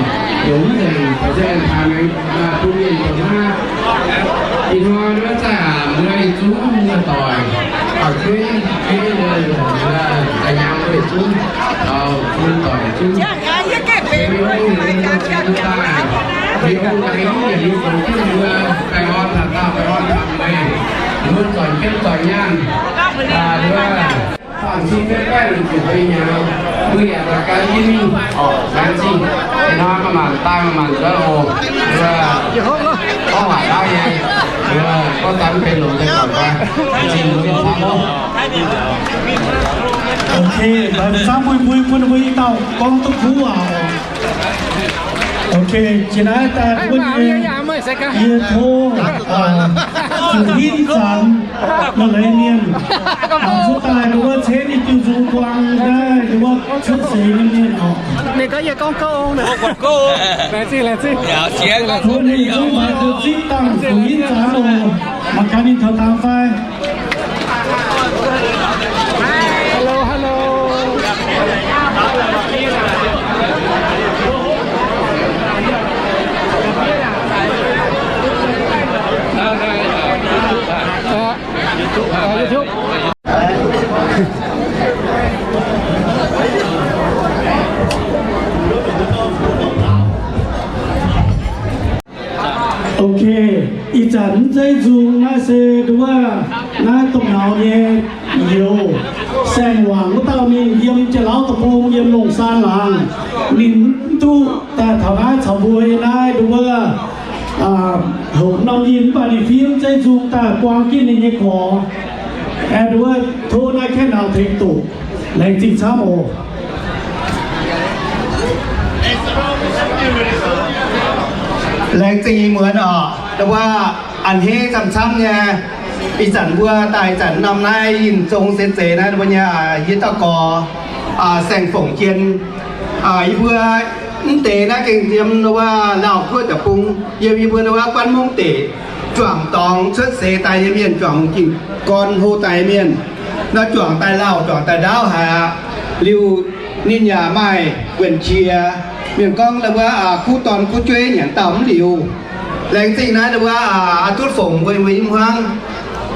longc mv nzengc, ba'zengh taaix bun mienh zoux hnangv. Ih hnoi wuov zaih aac, mbuo yietc zungv muoz-doic, taux jueiv, jueiv, da'nyaanh mbuo yietc zungv, taux muoz-doic yietc zungv, tengx mbuo yietc zungv daaih, tengx mbuo yietc zungv zoux jienv mbuo baengh orn taux daauh, baengh orn taux mueiz, mbuo zoux jienv zoux nyaanh, wuov, faam-cing baeqv baeqv luoqc ziepc feix hnyangx, mbuo yaac daaih gan jienv mingh. Orqc, laengz zingh. Ih hnoi maaih maanc daaih, maaih maanc nzuonx oc. Gorngv waac ndaauv nyei, gorngv daaih mv benx longc deix doic fai? Laengz zingh mbuo mingh camv oc. Ok, mbuo camv mbui mbui bun mbuo i dauh gorngv duqv kuv waac oc. Ok, jiex naaiv daaih bun yie, yie tov, zuqc hinv zanc maaih leiz mienh, zuqc daaih nduov ceix ninh diuh nzung buang daaih nduov cuotv seix nyei mienh oc. Ninh gorngv yie gorngv gouv. Laengz zingh, laengz zingh. Tov ninh zungv maaih duqv zipv dangh zuqc hinv zanc oc. Mangc gaax ninh taux dangx fai. Hello, hello. YouTube. Ok, ih zanc mv zeiz nzung, naaiv se nduov naaiv domh nauz nyei youz, saeng-wangc wuov dauh mingh yiem Janx-Lauv Deic-Bung, yiem Longc Saan laangz. Ninh mv duqv daaih taux naaiv caux mbuo yiem naaiv nduov, hoqc norm yinh mv baac ninh fiev mv zeiz nzung daaih buang jienv ninh nyei gorx. Aeqv, nduov tov naaiv kaeqv nauz tengx doqc. Laengz zingh camv oc. Laengz zingh ih muonz oc, nduov a'hneiv camv-camv nyei. Ih zanc mbuo daaih ih zanc norm naaiv yinh zong se zeiz naaiv mbuo nyei, yie dauh gorx, Saeng-Fongc Jien. Yie mbuo mv deix naaiv gengh yiem nduov Lauv Guoqv deic-bung, yiem yie mbuo nduov Guanv Mungv deic, juangc dorngx cuotv seix daaih nyei mienh, juangc ging gorn hlo daaih mienh. Nor juangc daaih lauh, juangc daaih ndaauv haic aqv. Liuz ninh yaac maaih wuonh qiex, mienh gorngv wuov kuv dorn kuv jueiv nyanc dauh mv liuz. Laengz zingh naaiv wuov aa duqv fongc mbuo, mbuo i hmuangv,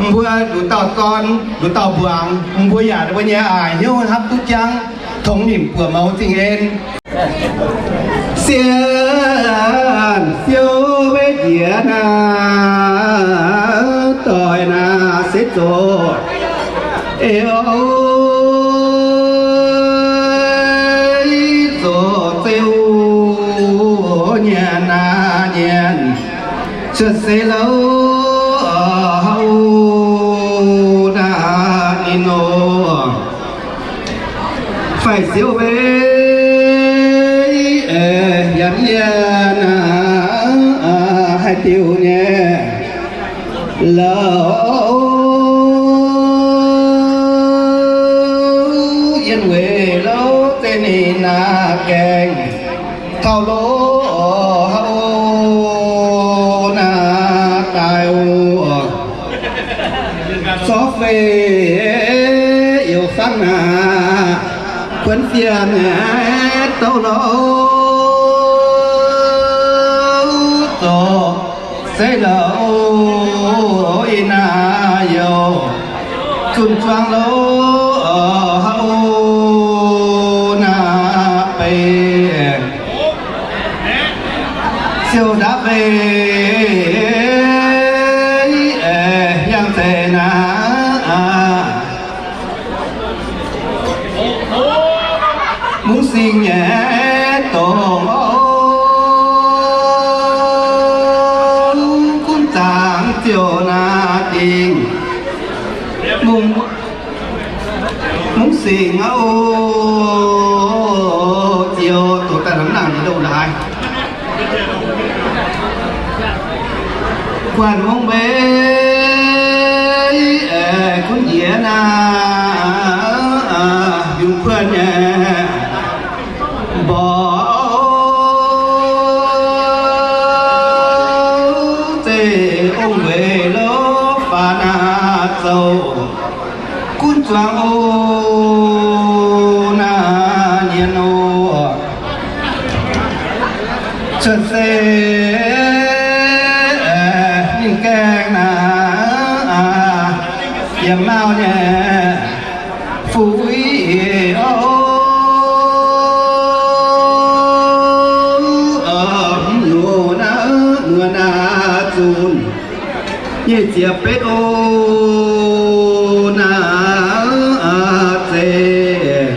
mbuo nduqc dauh dorn, nduqc dauh mbuangz, mbuo yaac mbuo nyei aa hnyouv hnamv duqv jangv, tongx nimc buoqc mouz zingh en. Sienx siou weic jiex naaiv doic naaiv se zoqc eo, zoqc zeu nyanc naaiv nyanc cuotv seix louh houv naaiv ninh nor. Faix siou weic yienx lienh naaiv haaix diuc nyei louh, yiem weic louh zeiv ninh naaiv gaengh taux louh houv naaiv daaih oc. Sorv fei youz fangv naaiv Buonv fienx nyei douc louc, zorqv se louc yie naaiv youh, zunh zuangx louc hauv naaiv beiv. Siou ndapv beiv, yangh zeiz naaiv, mungv singx nyei dongh, gunv zaangc ziouc naaiv dingc, mungv Mungv singx aqv, o, ziouc doqc daaih hnangv nangc nyei ndoh naaiv. Guanh mungv mbeix, gunv njiec naaiv, yungz kuonx nyei mborqv, zeiv ong-weic lov faaux naaiv zoux. Gunv zuangx o, naaiv nyienz o, cuotv se ninh gaengh naaiv, yiem mauv nyei fuix o, mv nyungc naaiv muonz naaiv zunc nyei ziex betv o, naaiv zeiz.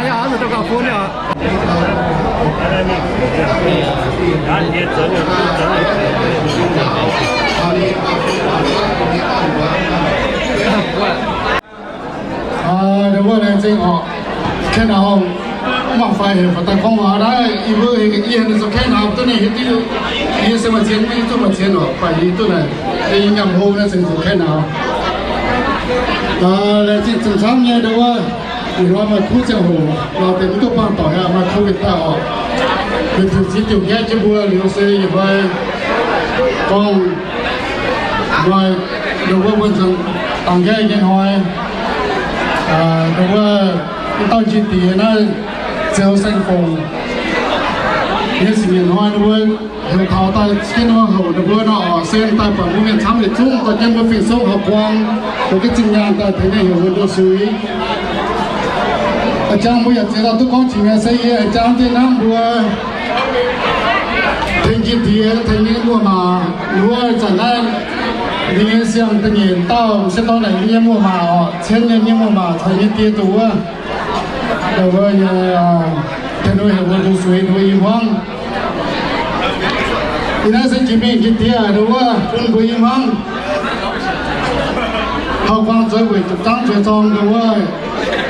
faix nyei oc, zuqc daux gaux fun nyei oc. Ndau wuov laengz zingh oc. Kaaix nauz, mv baac fai heuc faaux daaih gorngv waac naaiv, yie mbuo yie heuc ninh zoux kaaix nauz duqv ninh hiuv duqv yie se maaih cien, mv hiuv duqv maaih cien oc, baac yie duqv naaic, yie nyanc hlo naaiv zengc zoux kaaix nauz. Laengz zingh zinh camv nyei ndau wuov, ih hnoi maaih kuv ziangh hoc lorz deix mv duqv buangh doic aqv, maaih covid daaih oc. Mienh ziouc ziex diuc nqaeqv jienv mbuo liuz se yietc hnoi gorngv maaih ndau wuov mbuo nzuonx dangx nqaeqv nyei hnoi, ndau wuov dauh njie diex naaiv Ziouv Saeng Fongc nyei sic nyeic hnoi ndau wuov heuc taux daaih jienv wuov houc ninh mbuo nor oc, sen daaih buatc mbuo mienh camv yietc zungv dorh jienv mbuo Fingx Song Hauv Guang, mbuo gengh zinh nyaanh daaih tengx ninh heuc mbuo nduov suix. A'jang mbuo yaac ziex dauh duqv gorngv jiex mi'aqv, se yie a'jang dien hnamv mbuo tengx jiex diex, tengx nyei muoz-maac, wuov zanc naaiv ninh nyei siang da'nyeic dauh, se dorh naaic nyei muoz-maac oc, cien nyei nyei muoz-maac caux nyei die zuqc wuov, wuov nyei, tengx ninh heuc mbuo nduov suix, ninh mbuo i hmuangv. Ih naaiv se jiex mingh jiex diex, ndau wuov bun mbuo i hmuangv. Hauv Guang zoux weic zuqc zangv zueiz zorng ndau wuov,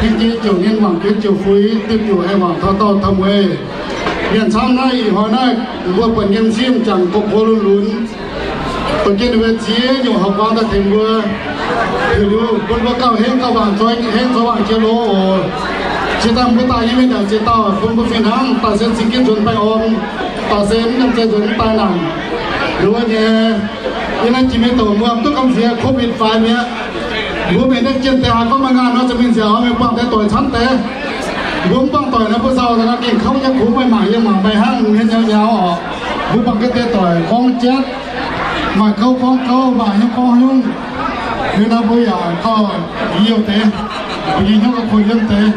hingh jiex ziouc nyei wangc jiex ziouc fuix, diuh diuc haih wangc taux dauh taux mueiz. Mienh camv naaiv ih hnoi naaiv mbuo buatc nyei m'sieqv m'jangc gox gox lunx lunx, buatc jienv ninh mbuo ziex nyungc Hauv Guang daaih tengx mbuo, heuc liuz bun mbuo gauh hengv gauh wangc, zoih hengv zoih wangc jiex loz oc. Jiex daaih mbuo daaih nyei mienh yaac ziex dauh, bun mbuo fih hnangv daaih se cing jienv nzuonx baengh orn, daaih se mv nyamh zeiz nzuonx daaih naanc. Liuz wuov nyei, yie naaiv jiex mingh douc mbuo mv duqv gamh nziex, covid faix mi'aqv. Mbuo mienh naaiv jienh deix haiz gorngv maaih ngaanh nor, za'gengh mingh nziaauc mingh buangh deix doic camv deix. Mbuo mv buangh doic naaiv, mbuo zaux gengh kouv nyei, kungx meih mangc yie mangc meih hnangv, hmien nyauv nyauv oc. Mbuo buangh ga'deix doic gorngv jatv, maaih gouv gorngv gouv, maaih hnyouv gorngv hnyouv. Liuz nor mbuo yaac gauh youh deix, mbuo nyei hnyouv gauh kuh yiem deix.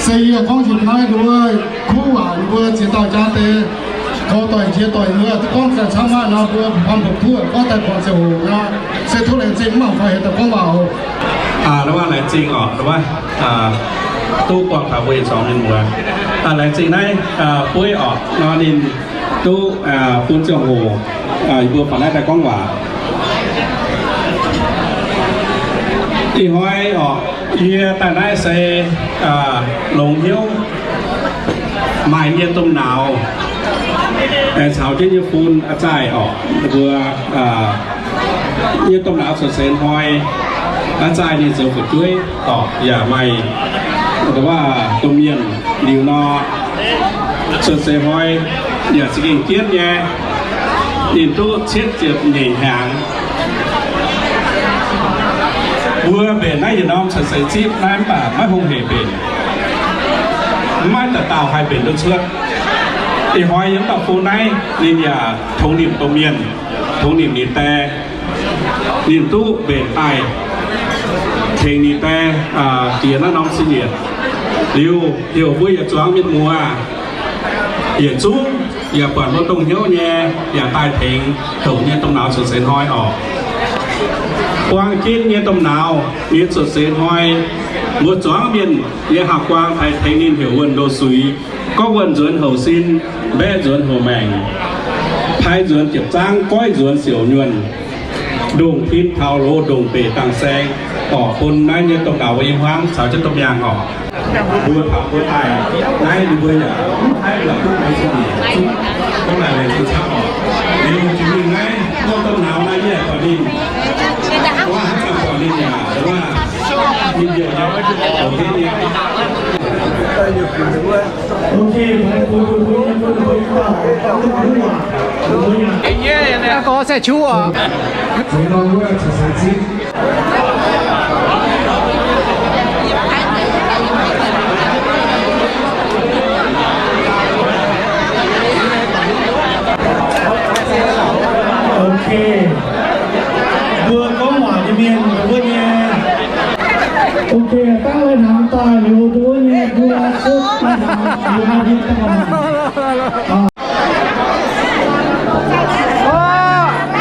Se yie gorngv njiec naaiv nduov kuv waac mbuo ziex dauh jaa deix, goux doic njiec doic mbuo duqv gorngv zanc camv maah nor, mbuo hnamv mbuo kuv gorngv daaih buangh ziangh hoc nor, se tov laengz zingh mv baac fai heuc daaih gorngv waac oc. Aa, laengz zingh oc, duqv buangh taux mbuo ih zanc mienh muoz. Laengz zingh naaiv bueiv oc, nor ninh duqv bun ziangh hoc yie mbuo faaux naaiv daaih gorngv waac. Ih hnoi oc, yie daaih naaiv se longx hnyouv maaih yie domh nauz caux jienv yie fun a'zaaih oc, mbuo yie domh nauz cuotv seix hnoi, a'zaaih ninh zoux fu'jueiv oc, yaac maaih domh mienh liuz nor, cuotv seix hnoi yaac za'gengh jienv nyei, ninh duqv cietv ziepc nyeic hnyangx. Mbuo mbenc naaiv yietc norm cuotv seix zipv naaiv mv baac maiv hungh hec mbenc, maiv dauh dauh haih mbenc duqv cuotv. Ih hnoi yie mv baac fun naaiv ninh yaac tongx nimc domh mienh, tongx nimc ninh die, ninh duqv mbenc daaih tengx ninh die jiex naaiv norm sin yietc. Liuz heuc mbuo yietc zuangx mienh muoz yietc zungv yaac buatc mbuo dongh hnyouv nyei yaac daaih tengx douc nyei domh nauz cuotv seix hnoi oc. Buang jienv nyei domh nauz nyei cuotv seix hnoi, mbuo zuangx mienh nyei hauv-guaang haih tengx ninh heuc wuonh ndo suix, gorngv wuonh nzuonx houc sin, mbaeqv nzuonx houc maengc, pai nzuonx jiepc zaangv, goiv nzuonx siouc nyuonh, ndongc tin taux loz, ndongc mbenc dangh saeng, oc. Bun naaiv nyei domh nauz mbuo i hmuangv caux jienv domh miangh oc. Mbuo taux mbuo daaih naaiv, ninh mbuo yaac mv haih la'kuqv naaiv zingh nyeic zungv, gorngv naaic laengz zingh camv oc. Liuz jiex mingh naaiv, gorngv domh nauz naaiv yie buatc ninh, wuov hnangv zanc buatc ninh yaac wuov, ninh youc nyei, oc, henv nyei. Gorx se cuv oc. Ok. Mbuo gorngv waac nyei mienh, mbuo nyei. Ok, dangv lai-hnaangx daaih liuz, mbuo nyei, mbuo cuotv lai-hnaangx, mbuo nyei dangv lai-hnaangx.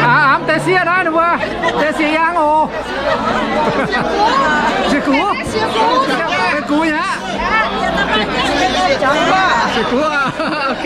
Aav, deix sieqv naaiv ninh mbuo, deix sieqv yaang oc. Sieqv gux, sieqv gux aqv. Sieqv gux, ok.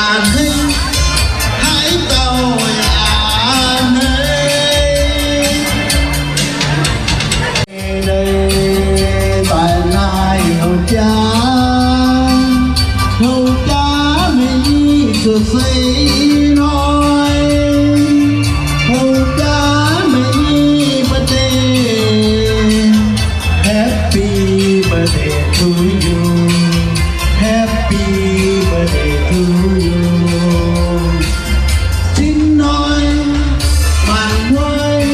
Aa hei, haaix dauh aa hei. Daaih naaiv houc jaax, houc jaax meih i cuotv seix hnoi, houc jaax meih i birthday. Happy birthday to you. Happy birthday to you. Cin hnoi, maanc hnoi,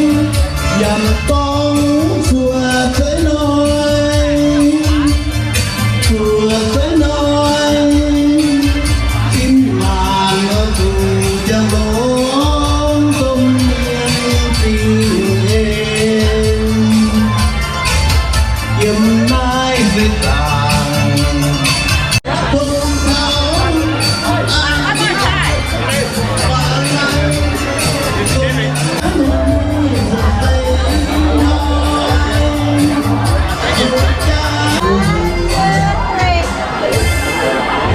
yaac mv gorngv cuotv seix hnoi, cuotv seix hnoi, cin maanc hnoi zuqc jangx longx domh mienh diuh en. Yiem naaiv se zaangc.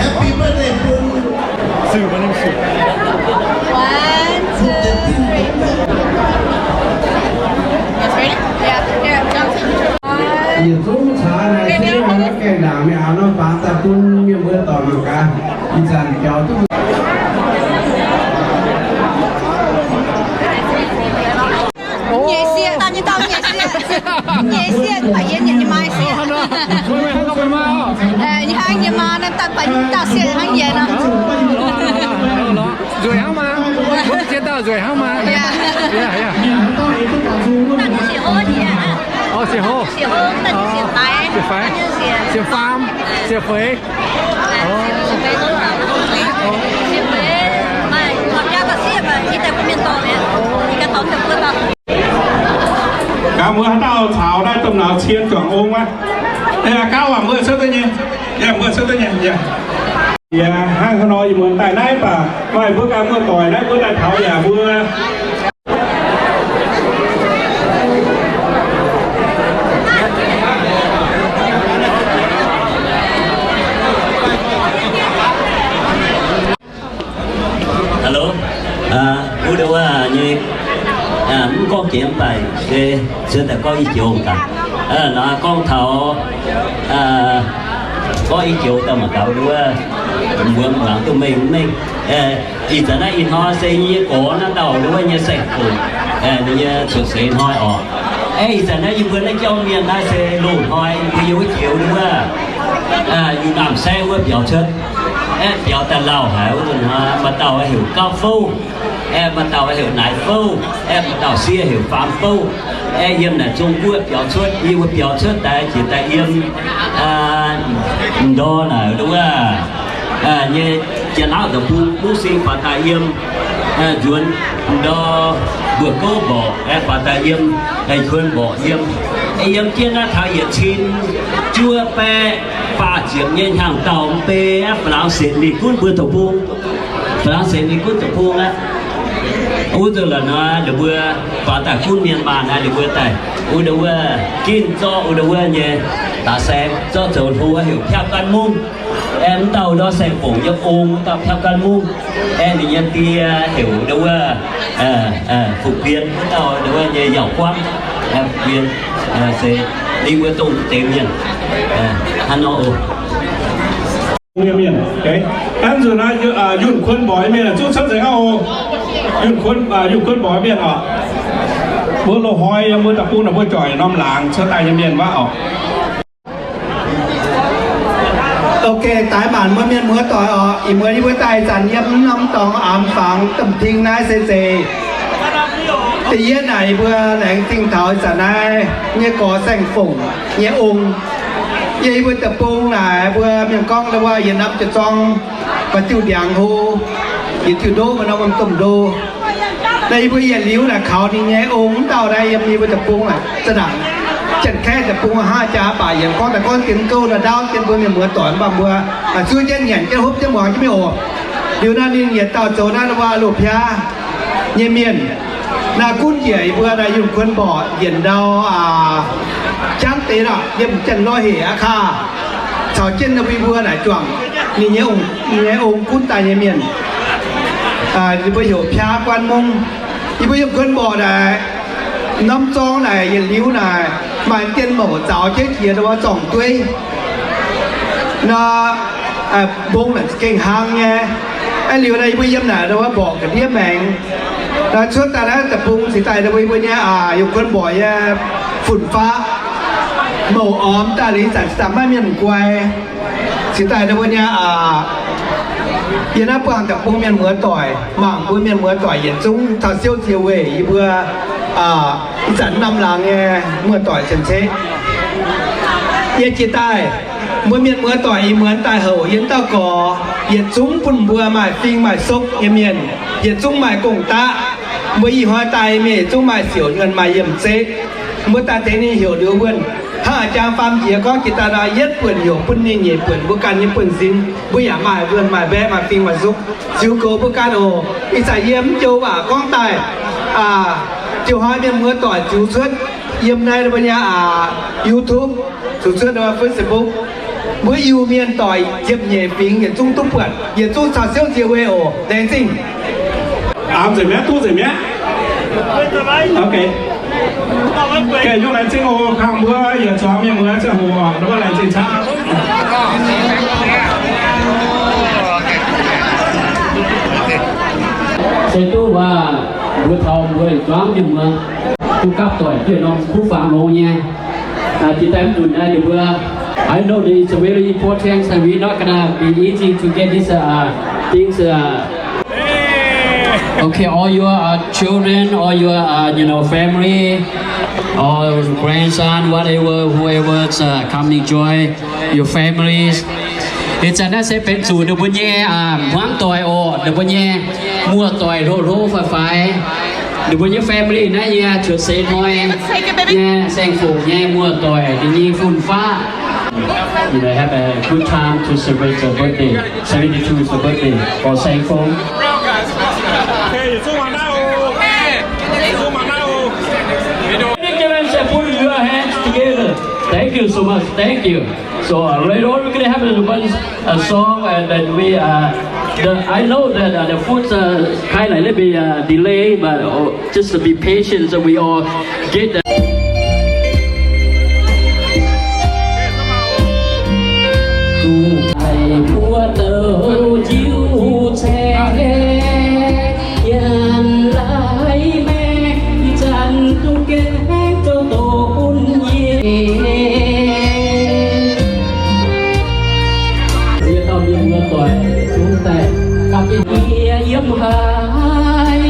Happy birthday bun. One, two, three. Guys, ready? Yeah, here, jump. Yietc zungv caax naaic se maiv gaengh ndaangc mingh aqv, norm fangx daaih bun mienh mbuo dorngc mangc gaax. Ih zanc biaux duqv. Nyeic sieqv, dauh nyei dauh nyeic sieqv. Nyeic sieqv, baac yie nyei maa sieqv. Nyei hnangv nyei maa naaiv daaih baac dauh sieqv hnangv yie nor. Nzueic hnangv maah. Ziex dauh nzueic hnangv maah. Yaac, yaac. Orv, sieqv hov. Sieqv hov, sieqv faix. Sieqv faam, sieqv feix. Gaax mbuo haaix dauh caux naaiv domh nauz cien juangc ong wuov. Yaac gauv waac mbuo cuotv deix nyei. Yaac mbuo cuotv deix nyei. Yaac hnangv haaix nor ih muonz daaih naaiv baac maaih mbuo ganh muoz-doic naaiv mbuo daaih taux yaac mbuo Se, se daaih gorngv i joux daaih. Naaiv gorngv taux, gorngv i joux daaih mangc gaax wuov, mbuo muangx duqv mengh mengh. Ih zanc naaiv ih hnoi se yie nyei gorx naaiv dauh wuov nyei saeng-fungc, ninh nyei cuotv seix hnoi oc. Aeqv, ih zanc naaiv yie mbuo naaiv jauv mienh naaiv se loz-hnoi yie mbuo yiem wuov joux wuov, Yu^naamh saengv wuov biaux cuotv. Aeqv, biaux daaih lauh haic wuov, maaih dauh heuc Gauv Fouv, aeqv, maaih dauh heuc Naaiv Fouv, aeqv, maaih dauh sieqv heuc Faam Fouv. Aeqv, yiem naaic Zong-Guoqv biaux cuotv. Yie mbuo biaux cuotv daaih jiex daaih yiem ndor naaic wuov nyei Janx-Laauv deic-bung, mungv sing faaux daaih yiem nzuonx ndor mbuo gouv mborqc, aeqv, faaux daaih yiem Kuon mborqc yiem. Yiem jienv naaiv taux yietc cin juov baeqv faah ziepc nyei hnyangx-daauh mv bei aqv, Faa^lang^setv mingh gunv mbuo deic-bung. Faa^lang^setv mingh gunv deic-bung aqv. Wuov nzunc la'nor ninh mbuo faaux daaih gunv mienh maanh naaiv, ninh mbuo daaih wuov, wuov ginv zorqv wuov, wuov nyei daaih saeng zorqv zoux hlo heuc Piapv Gan Mungv. Aeqv, mv dauh ndor saeng-fungc nyei ong, mv dauh Piapv Gan Mungv. Aeqv, ninh nyei die heuc wuov, wuov Fuqv Bien, mv dauh wuov nyei Yauh Guangv. Fuqv Bien se ninh mbuo dongh deix mienh hnangv nor oc. Mienh, aeqv, nzunc naaiv Yunh Kuon mborqc mienh zungv cuotv nzengc aqv oc. Yunh Kuon, Yunh Kuon mborqc mienh oc. Mbuo loz-hnoi yiem mbuo deic-bung naaic mbuo juangc norm laangz cuotv daaih nyei mienh wuov oc. Ok, daaih maanc mbuo mienh muoz-doic oc. Ih muonz yie mbuo daaih zanc yiem norm dorngx Aamx Fangx Domh Ting naaiv se zeiz da'yietv naaic yie mbuo laengz zingh taux ih zanc naaiv nyei gorx saeng-fongc nyei ong. Yie yie mbuo deic-bung naaic mbuo mienh gorngv wuov yietc norm jiez zorng ba'diuh ndiangx hlo, yietc diuh ndoqv maaih norm domh ndo. Naaiv yie mbuo yietc liuz naaic kaux ninh nyei ong wuov dauh naaiv yiem yie mbuo deic-bung naaic za'nanc Janx-Kaeqv deic-bung hnangv jaax baac yietc gorngv daaih gorngv dien gouv nor ndaauv dien mbuo mienh muoz-doic mv baac mbuo zuov jienv nyanc jienv hopv jienv muangx jienv mingh oc. Liuz naaiv ninh yietc dauh zoux naaiv wuov loz-piaa nyei mienh. Naaiv gunv njiec yie mbuo naaiv Yunh Kuon mborqc yienc ndau jangv deix lorqc, yiem Janx-Lorqc Hec aqv kaah, caux jienv naaiv mbuo naaic juangc ninh nyei ong, ninh nyei ong gunv daaih nyei mienh. Ninh mbuo heuc Piaa Guan Mung. Yie mbuo Yunh Kuon mborqc naaic norm zorng naaic yietc liuz naaic maaih dien mouc zaux jienv jiex wuov zorng-dueiv nor, mbong naaic za'gengh hlang nyei. Aeqv, liuz naaiv yie mbuo yiem naaic wuov mborqc ga'ndiev maengx. Naaiv cuotv daaih naaiv deic-bung cingx daaih mbuo yie mbuo nyei Yunh Kuon mborqc nyei fun-faqv mouc ormx daaih liuz zanc cingx daaih maiv mienh guai. Cingx daaih mbuo nyei yiem naaiv buangh deic-bung mienh muoz-doic, mangc mbuo mienh muoz-doic yietc zungv taux siouv nzie weih yie mbuo ih zanc norm laangz nyei muoz-doic cien-ceqv. Yie jiex daaih, mbuo mienh muoz-doic ih muonz daaih houc yie dauh gorx yietc zungv bun mbuo maaih fing maaih sokv nyei mienh, yietc zungv maaih gong-daqv. Mbuo ih hnoi daaih mienh yietc zungv maaih siouc nyuonh maaih yiemh zeqv. Mbuo daaih tengx ninh heuc liuz wuonh hnangv a'jang faam njiec gorngv jiex daaih nor, yietv buonc heuc bun ninh nyeic buonc mbuo ganh nyei buonv-sin, mbuo yaac maaih wuonh maaih mbaeqv maaih fing maaih sokv ziux goux mbuo ganh oc. Ih zanc yie mv joux waac gorngv daaih, ziouc hnoi mienh muoz-doic ziux cuotv yiem naaiv mbuo nyei YouTube, ziux cuotv Facebook. Mbuo Iu-Mienh doic ziepc nyeic fingx yietc zungv duqv buatc, yietc zungv caux siouv nzie weih oc. Laengz zingh. Aa, nzengc mi'aqv, duqv nzengc mi'aqv. Ok. Gaengh yungh laengz zingh oc, kangv mbuo yietc zuangx mienh muoz ziangh hoc oc, mbuo laengz zingh camv. Se duqv waac mbuo taux mbuo zuangx mienh muoz duqv gapv doic dieh norm kuv fangx longx nyei. Jiex daaih mv nzunc naaiv ninh mbuo, I know that it's very important and we not gonna be easy to get these things. Okay, all your children, all your, you know, family, all grandson, whatever, whoever, come enjoy your families. Ih zanc naaiv se benx zuqc ninh mbuo nyei hmuangv doic oc, ninh mbuo nyei muoz-doic hlo hlo faix faix. Ninh mbuo nyei family naaiv nyei cuotv seix hnoi nyei Saeng Fongc nyei muoz-doic, ninh nyei fun-faqv. You know, have a good time to celebrate the birthday, seventy-two birthday for Saeng Fongc. Put your hands together. Thank you so much. Thank you. So later on we're gonna have a song and then we The, I know that uh, the food uh, kind of a little bit uh, delay, but oh, just to be patient so we all get the. Duqv haiz mbuo douc njiu ceng, yiem lai maengx ih zanc duqv gaengh zouv doqc bun yie. Yie dauh mienh muoz doic zungv daaih gapv jienv yie yiem haaix,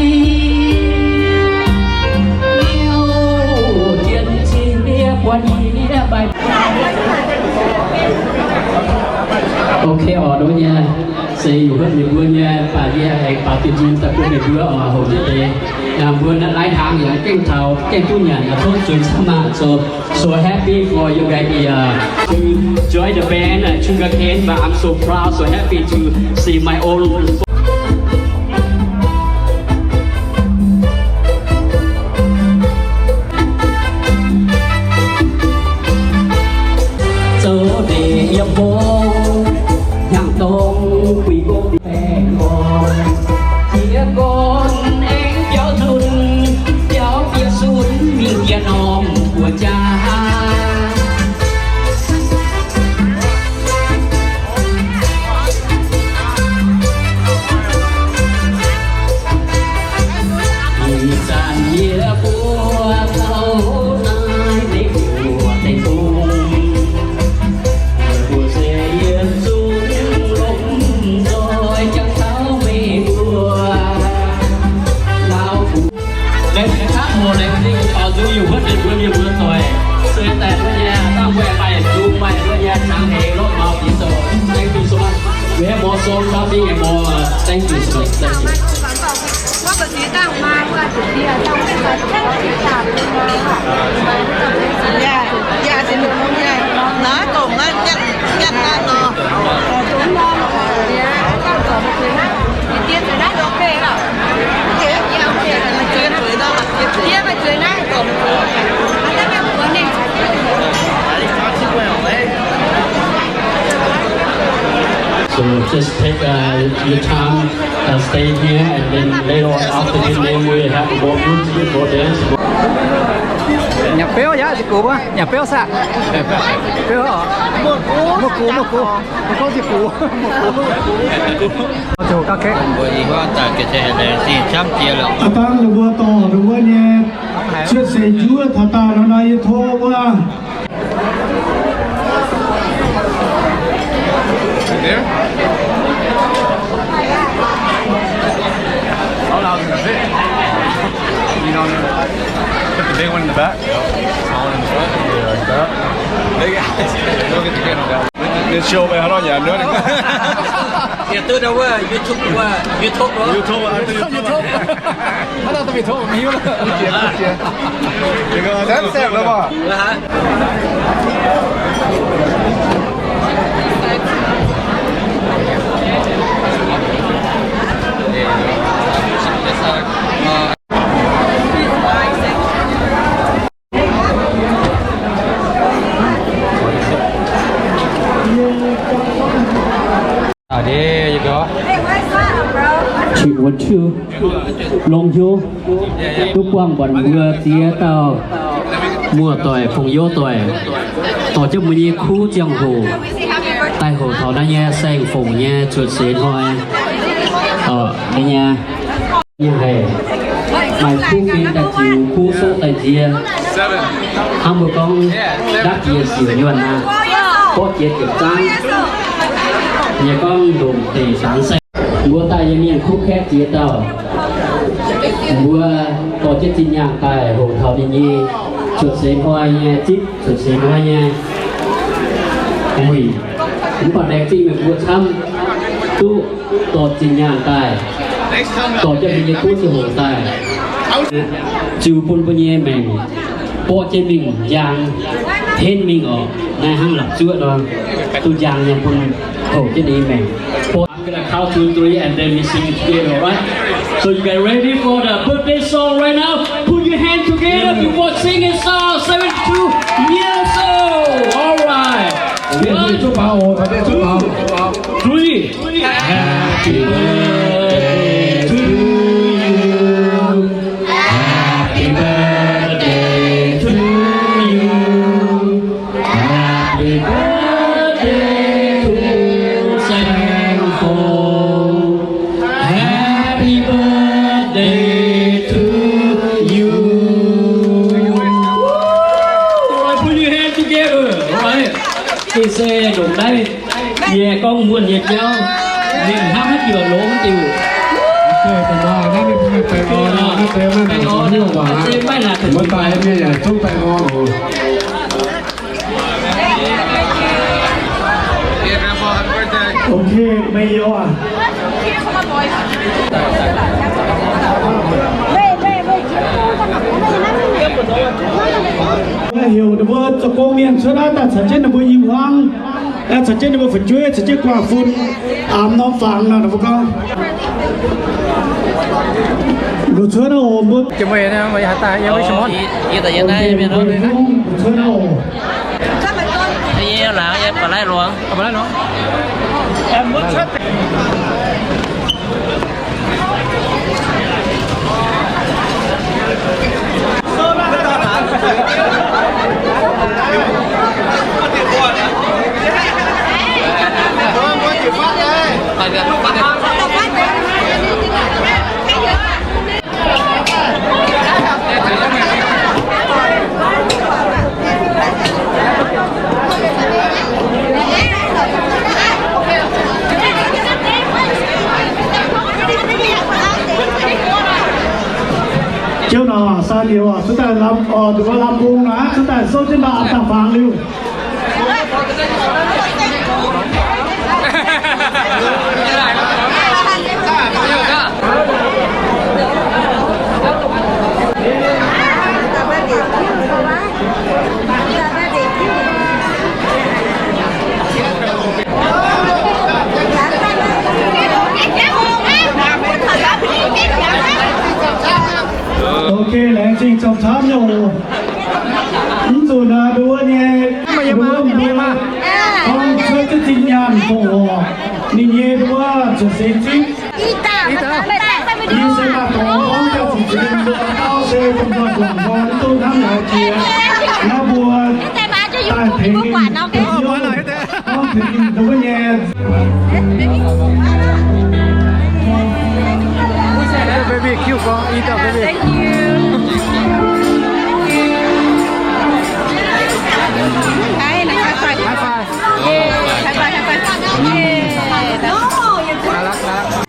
liouh jienv cing yie buatc yie mbaih. Ok oc, nduov nyei, se yie huotv meih mbuo nyei, baac yie aengx baaux diuh njien daaih bun meih mbuo oc, hoc jienv deix. Mbuo naaiv lai hnaangx yaac gengh taux, gengh duqv nyanc, tov zuiz camv maah. So, so happy for you guys here to join the band, uh, Sugarcane, but I'm so proud, so happy to see my own. Zoux ndeic yiem hlo, hnyangx-dongh guix gong baengh gorn, jiex gorn aengx biaux nzunc, biaux bieqc sunv mingh jiex norm guoqv jaax. Ih zanc yie mbuo taux naaiv Meiv Guoqv deic-bung, yie mbuo se yietc zungv lomh nzoih jangx taux meih mbuo Laauv Guoqv. Laengz zingh camv, laengz zingh baaux nzung yie huotv deix mbuo mienh mbuo doic, se daaih wuov nyei, dangh wuov maaih nzung maaih wuov nyei, cangx heix lorqc, maux bieqc douc. Thank you so much. We have more songs coming and more, uh, thank you so much. Thank you. So just take uh, your time, uh, stay here, and then later on after this, then we have more music, more dance. Nyei beuv yaac ziqc gux wuov, nyei beuv saah? Beuv oc. Muoz-gux, muoz-gux, muoz-gux. Mbuo gorngv ziqc gux, muoz-gux. Mbuo ih huaav daaih ga'sie laengz zingh camv jiex lorqc. Aav dangh ninh mbuo dorh ninh mbuo nyei cuotv seix njuov taux daaih nor, yie tov wuov. There? All out in the fit. You know, put the big one in the back, small one in the front, like that. Big eyes. Don't get the camera down. Let's show me how long you have done it. Tieš duqv ndau wuov YouTube, wuov YouTube loh. YouTube, I think YouTube. YouTube. Hnangv naaiv da'mingh tov maiv hiuv. Danv saeng loh maah. Check one, two. Longx hnyouv duqv buangh mbuonx mbuo ziex dauh muoz-doic, fongc youz doic, dorh jienv mbuo nyei kuv ziangh hoc daaih hoqc taux naaiv nyei saeng-fongc nyei cuotv seix hnoi. Orqc, nyei nyei haic. Maaih kuv fim daaih ziux, kuv soqv daaih nziex. Hnangv mbuo gorngv ndapv jiex siec nyuonh aqv, borqv jiex ziepc zaangv. Yie gorngv ndongc deic dangx saeng. Mbuo daaih nyei mienh kuv kaeqv ziex dauh. Mbuo dorh jienv zinh nyaanh daaih hoqc taux ninh nyei cuotv seix hnoi nyei zipv, cuotv seix hnoi nyei wuic. Mv baac laengz zingh meih mbuo camv duqv dorh zinh nyaanh daaih, dorh jienv mbuo nyei kuv ziangh hoc daaih, ziux bun mbuo nyei maengc borqv jienv mingh njang henv mingh orqc. Naaiv hnangv la'zuoqv nor, duqv njang nyei bun hoqc jienv ninh nyei maengc. I'm gonna count to three and then we sing it together, alright? So you guys ready for the birthday song right now? Put your hand together before singing song, seventy-two years old. Alright. One, two, three. Happy Happy birthday to you. Happy birthday to you. Happy birthday to Saeng Fou. Happy birthday to you. All right, put your hand together. All right. They say, don't die. Yie gorngv muonh nyei jauv, mienh hnamv haaix diuc longx diuc. Ok, meih youz aac. Heuc ninh mbuo zoux gong mienh cuotv naaiv daaih caux jienv ninh mbuo i hmuangv. Caux jienv ninh mbuo fu'jueiv, caux jienv guangc fun, aamx norm fangx nor, ninh mbuo gorngv, mbuo cuotv naaiv oc, mbuo, mbuo cuotv naaiv oc. Jienv nor, sai liuz, cuotv daaih lamh, oc, nduov lamh mbong nor, cuotv daaih souv jienv daaih, daaih fangx liuz. Ok, laengz zingh camv-camv nyei oc. Mv zuqc naaic nduov nyei, nduov mbuo gorngv cuotv zinh nyaanh fongc horc ninh nyei nduov zuqc seix zipv. Yie se maaih dorngx gorngv daaih ziqc ziex mienh mbuo gauh se domh nzoih guangc nqoi mv duqv hnamv haiz jiex. Naaiv mbuo daaih tengx ninh, gorngv tengx ninh nduov nyei. Baby cute gorngv, i dauh baby. High five. High five, high five. น่ารัก น่ารัก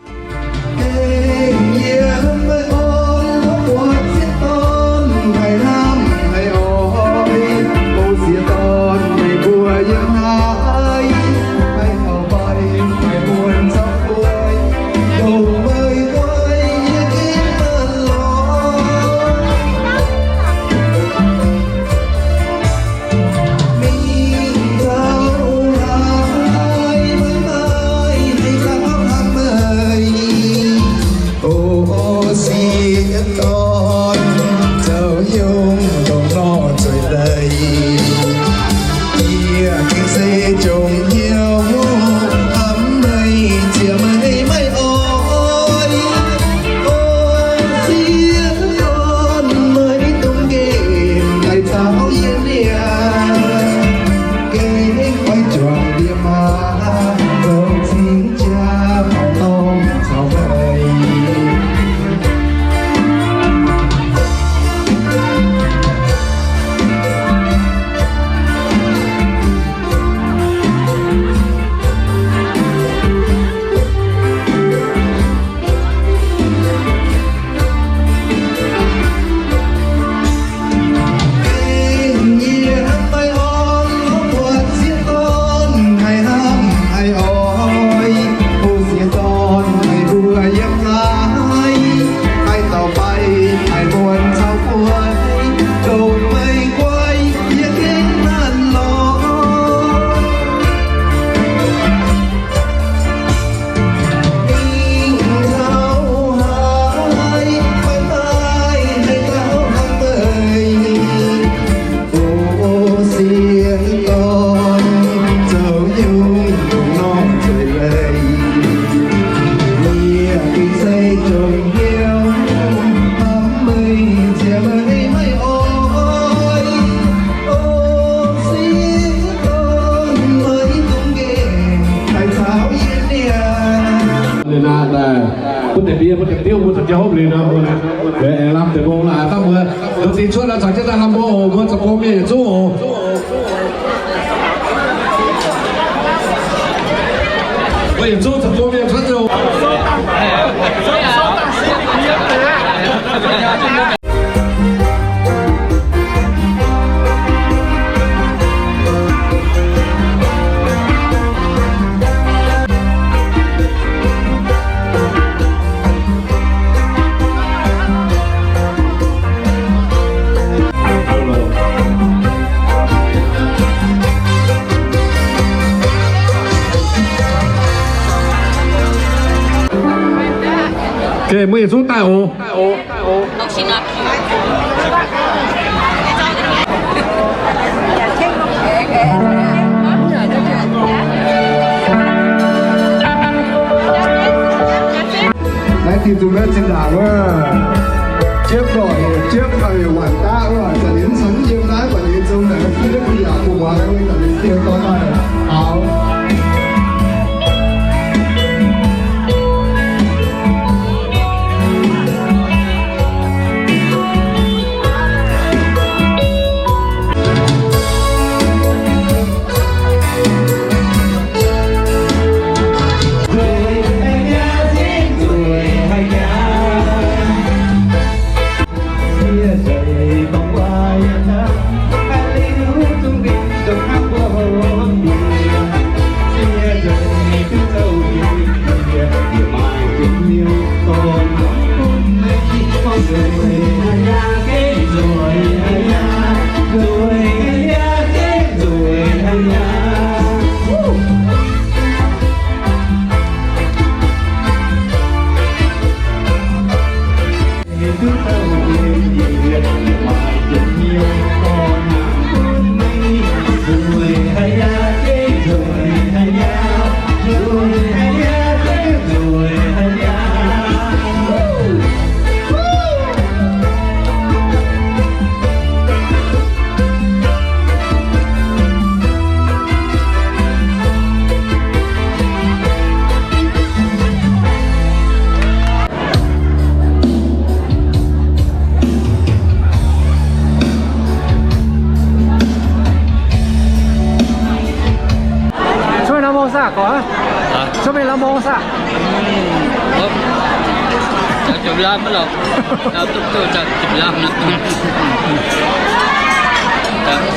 Diuh mbuo caux jienv hopv liuz nor, mbuo aengx lamh deix mbong laaix dangh mbuo, mbuo dingh cuotv nor caux jienv daaih lamh mbong oc. Mbuo zoux gong mienh yietc zungv oc. Mbuo yietc zungv zoux gong mienh cuotv oc. Okay, mbuo yietc zungv daaih oc. Laengz zingh zuqc mienh zinh ndaangc wuov, jiepv lorqc heuc jiepv, gauh heuc waanc daqv wuov, zanc ninh mv caux mv yiem naaiv, buatc ninh zungv naaic mv duqv yaac bun muangx naaiv, zanc ninh siou dorn daaih. Aav. Cuotv mingh lamh mbong saah, gorx? Cuotv mingh lamh mbong saah? Jauv jomc lamh maiv lorqc. Jauv duqv duqv jauv jomc lamh nor.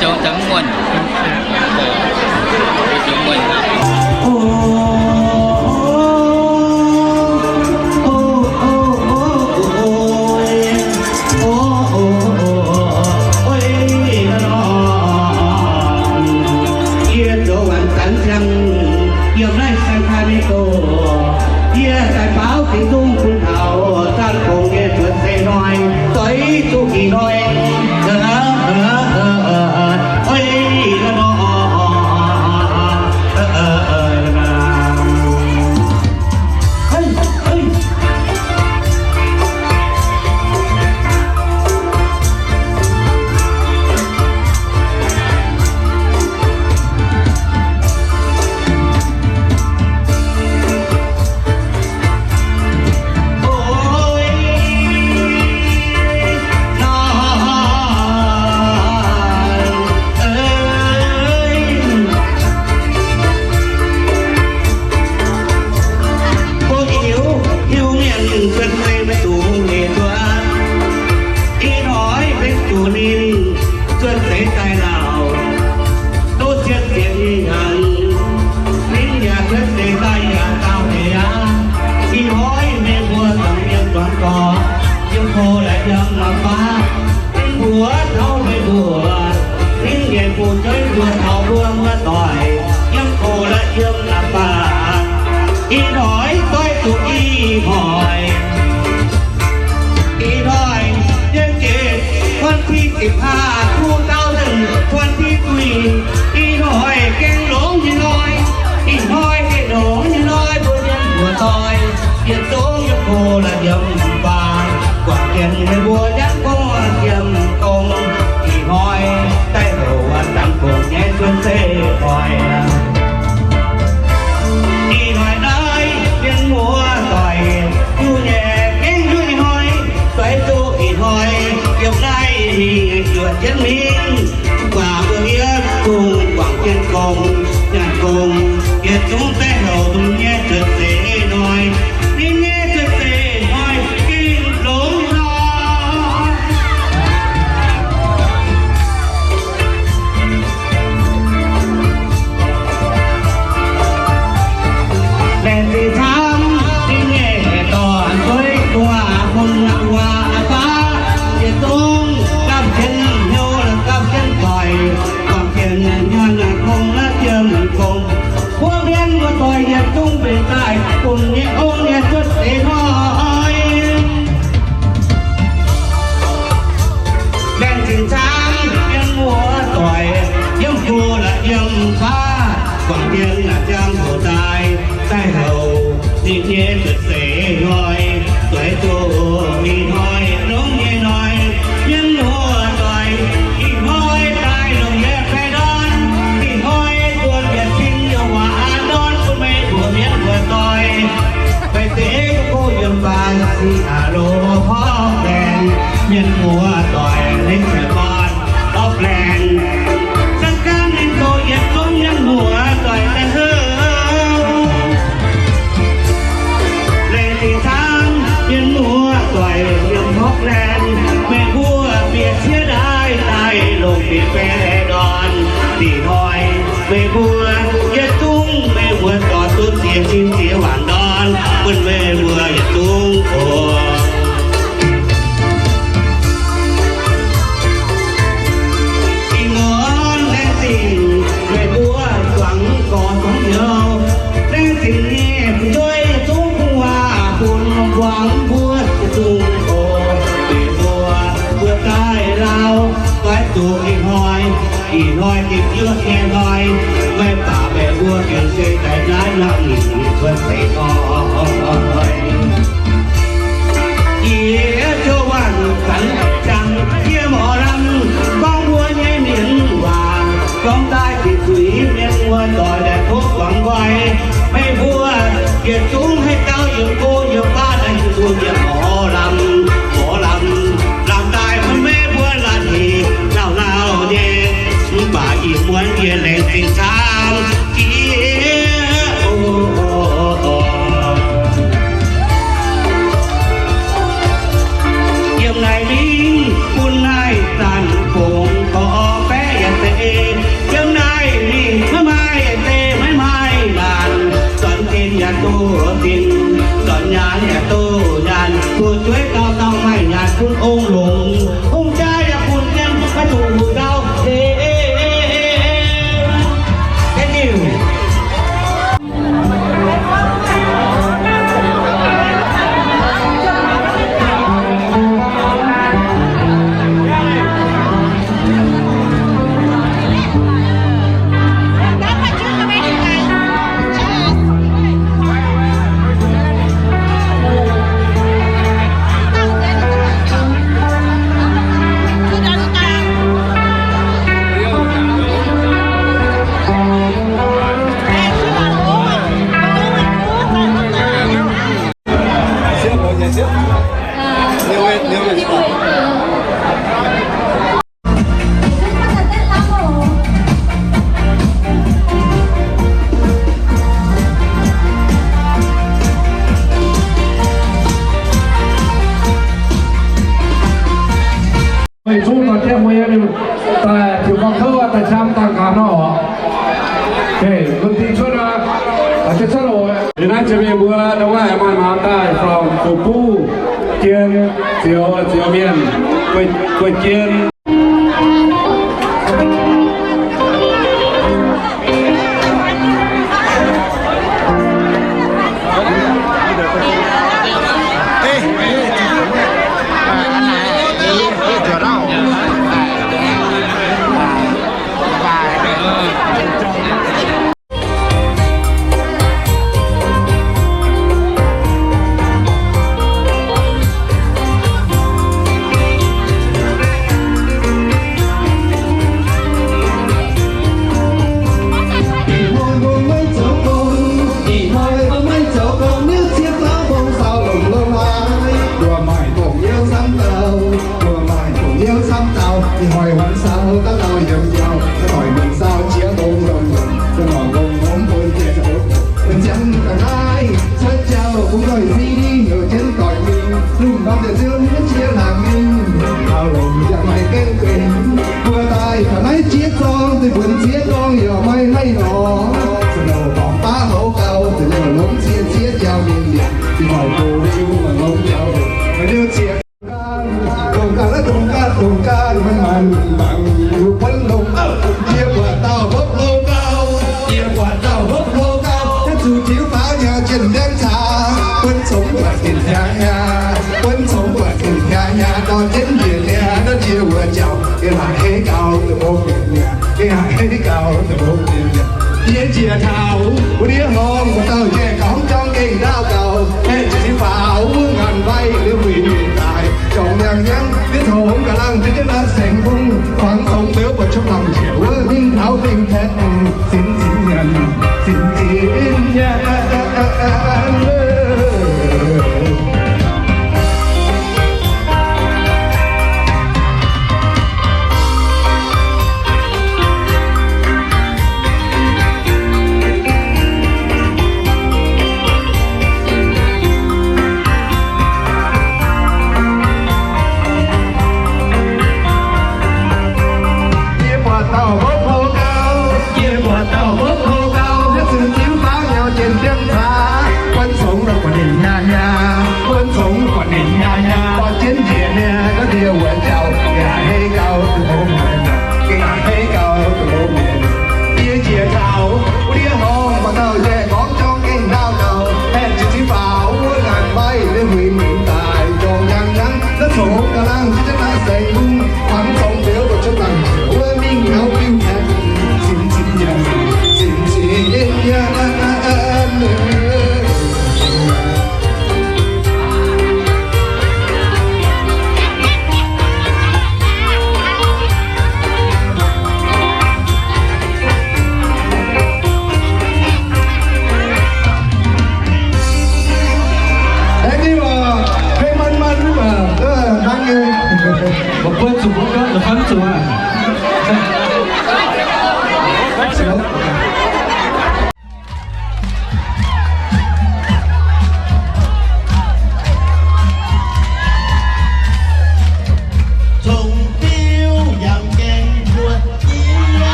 Jauv jomc muonh. Jauv muonh. Yie zoux waanc zanc ziangh, yiem naaiv San Francisco, yie daaih baaux dingc zungv bun taux zaangv Kongx nyei cuotv seix hnoi, doix zuqc ih hnoi. Mbuo hiuv, hiuv mienh cuotv seix maiv dungx hec nduov. Ih hnoi maiv dungx ninh cuotv seix daaih lauh, duqv sienx sienx hnyangx. Ninh yaac cuotv seix daaih yaac daauh hec aqv. Ih hnoi meih mbuo dongh yiem zuangx dorngx, yiem ko laaix yiem lamh baav, ninh mbuo taux meih mbuo, ninh nyanc fu'jueiv mbuo taux mbuo muoz-doic, yiem ko laaix yiem lamh baav. Ih hnoi doix zuqc ih hnoi. Ih hnoi, วันที่สิบห้า two thousand twenty-three, ih hnoi gengh longx nyei hnoi. Ih hnoi gengh longx nyei hnoi, mbuo mienh muoz-doic, yietc zungv yiem ko laaix yiem lamh baav, guangc jienv meih mbuo nyei gong, yiem gong. Ih hnoi daaih houc zanc Kongx nyei cuotv seix hnoi. Ih hnoi naaiv mienh muoz-doic, yie nyei Zungv daaih houc dongh nyei cuotv seix hnoi, ninh nyei cuotv seix hnoi gengh longx nor. Laengz zingh camv, ninh nyei dorn zueiz gu'nguaaz bun waac baav, yietc zungv gapv jienv hnyouv gapv jienv doic, guangc jienv nyanc kongx la'jiem kongx. Mbuo mienh muoz-doic yietc zungv mbenc daaih bun nyei ong nyei cuotv seix hnoi. Laengz zingh camv, mienh muoz-doic yiem go la'jiem baav, guangc jienv la'jiem kongx daaih, daaih houc ninh nyei cuotv seix hnoi, doix zuqc ih hnoi longx nyei hnoi. Mienh muoz-doic, ih hnoi daaih longc yietc baeqv ndorn, ih hnoi buonc yietc cin yiem waac ndorn bun meih mbuo mienh muoz-doic. Baeqc deix duqv go yiem baan sic aac loz porv laengz, mienh muoz-doic, lengc jiex gorn porv laengz. Za'gengh ninh zoux yietc zungv mienh muoz-doic daaih houc. Laengz zingh camv, mienh muoz-doic yiem porv laengz, meih mbuo bieqc ciev ndaaih daaih longc bieqc baeqv ndorn. Ih hnoi meih mbuo yietc zungv meih mbuo dorh duqv ziex cin ziex waanc ndorn bun meih mbuo yietc zungv oc. Ih muonz laengz zingh meih mbuo zuangx gorx zuangx youz, laengz zingh nyei fu'jueiv yietc zungv bun waac bun buangh mbuo yietc zungv oc. Meih mbuo mbuo daaih lauh doix zuqc ih hnoi, ih hnoi gengh yuoqv nyei hnoi, maiv baac meih mbuo gengh se daaih naaiv nangh ninh cuotv seix hnoi. Jiex jiouv waanc zanc jangx yie morc lamh gorngv mbuo nyei mienh waac, gorngv daaih gengh zuiz mienh muoz-doic daaih tov guangc nqoi. Meih mbuo yietc zungv haih gauh yiem go yiem baav daaih yiem go yiem morc lamh, morc lamh, lamh daaih bun meih mbuo latc hec lauh lauh nyei. Mv baac ih muonz yie laengz zingh camv jiex oc. Yiem naaiv mingh bun naaiv zanc fongc gorx baeqv yietc seix, yiem naaiv mingh maiv maaih deix maiv maaih naanc, zornc zinh yaac duqv zinh, zornc nyaanh yaac duqv nyaanh, fu'jueiv dauh dauh maaih nyaanh bun ong longc, hungh jaa yaac bun jienv maiv zuqc hungh ndau. Thank you. Meih zungv dorh jienv mbuo yiem daaih tiux gorngv kouv daaih camv dangh gaax nor oc. Okay, mbuo dingh cuotv aqv. Daaih cuotv oc. Liuz naaiv jiex mingh mbuo ndongc wuov maaih maaz daaih from Fuqv Buv, Jien, Zioux, Zioux Mienh, Guei Jien. Zorng deix buonc ziex gorngv yaac maiv haih lorz, se nouh dorngx baav houv gau, deix nouh longx ziex ziex jauv mienh liangx, dingh hoic go liuz maiv longx jauv, maiv liuz ziex. Dongh gaax, dongh gaax, dongh gaax, maiv maaih lunx mangc liuz buonv longx. Yie buatc dauh hopv hlo gau, yie buatc dauh hopv hlo gau, naaiv zuqc tiux faaux nyei jien-ndiangv caax, buonv congx buatc ninh hiaangx hiaangx, buonv congx buatc ninh hiaangx hiaangx, dorh jienv njiec niaa, naaiv ndie wuov jauv, yie laaic hei gau, dongh hopv mienh mi'aqv. Gengh haiz hei gau, dongh hopv mienh mi'aqv. Yie njiec taux wuov ndiev horngh, buatc dauh njaih gorngv jorng gengh ndaauv gau, aengx jiex faaux wuov ngaanc mbaiv, liuz huingx mingh daaih, jorm nyangv nyangv, ndiev congx ga'langh, ndiev jienv naaiv sengx bung, fangx congx beuv buatc qopv lamh njiec wuov mingh taux fingx Taiv, sinx sinx nyanc, sinx sinx nyanc. Yie buatc dauh hopv hlo gau, yie buatc dauh hopv hlo gau, naaiv zuqc tiux faaux nyei jien-ndiangv caax, buonv congx buatc ninh hiaangx hiaangx, buonv congx buatc ninh hiaangx hiaangx, dorh jienv njiec niaa, naaiv ndie wuov jauv, gengh haiz hei gau, dongh hopv mienh mi'aqv. Gengh haiz hei gau, dongh hopv mienh mi'aqv. Yie njiec taux wuov ndiev horngh, buatc dauh njaih gorngv jorng gengh ndaauv gau, aengx jiex faaux wuov ngaanc mbaiv, liuz huingx mingh daaih, jorm nyangv nyangv, naaiv congx ga'langh, ndiev jienv naaiv sengx bung, fangx congx beuv buatc qopv lamh njiec wuov mingh taux fingx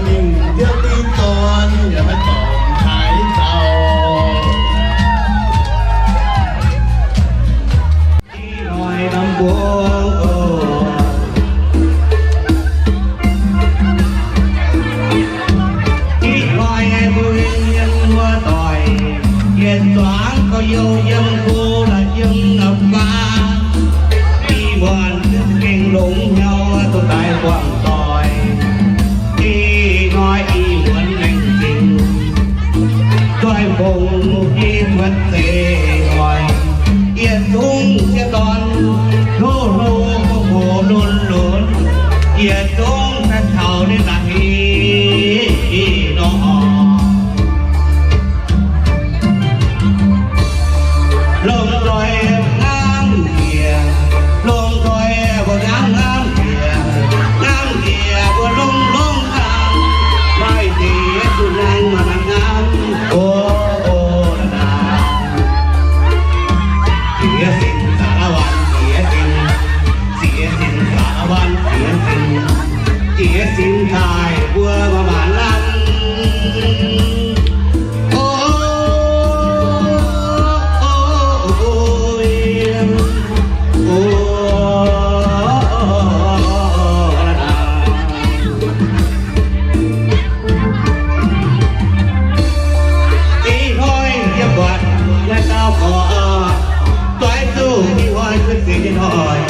Mingh diuv div dorn yaac maiv dorngc haaix dauh. Ih hnoi norm mbuo, ih hnoi mbuo yiem muoz-doic, yietc zuangx gorx-youz yiem go la'yiem la'faa, ih muonz gengh longx hnyouv duqv daaih buangh doic. Ih hnoi ih muonz laengz zingh doic fongc ih cuotv seix oix, yietc zungv sieqv dorn hlo hlo, gox gox lunx lunx, yietc zungv daaih taux ninh daaih ih nor. Lomh nzoih ngaamv njiec, lomh nzoih mbuo ngaamv ngaamv njiec, ngaamv njiec mbuo longx longx ngaamv, maaih deix zuqc naang maaih naang ngaamv, o, o, la'naaic. Jiex sin สารวัตร jiex sin, jiex sin สารวัตร jiex sin, jiex sin daaih mbuo maaih maanc lamh. O, o, o, o, o, la'naaic. Ih hnoi yie buatc naaiv dauh gorx, doix zuqc ih hnoi cuotv seix nyei hnoi.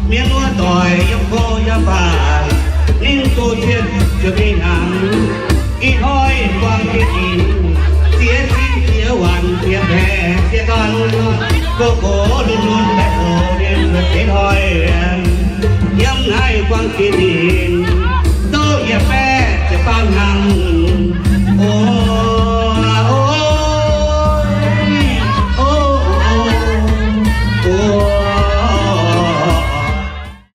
Mienh muoz-doic yiem go yiem baac, ninh duqv cietv ziouc mingh hnaangx. Ih hnoi buangh jiex ginx, ziex sin ziex waanc ziex baeqc ziex dorn, gox gox lunx lunx daaih zoux ninh cuotv seix hnoi. Yiem naaiv buangh jiex ginx, douv yietc baeqv ziepc faam hnyangx, o,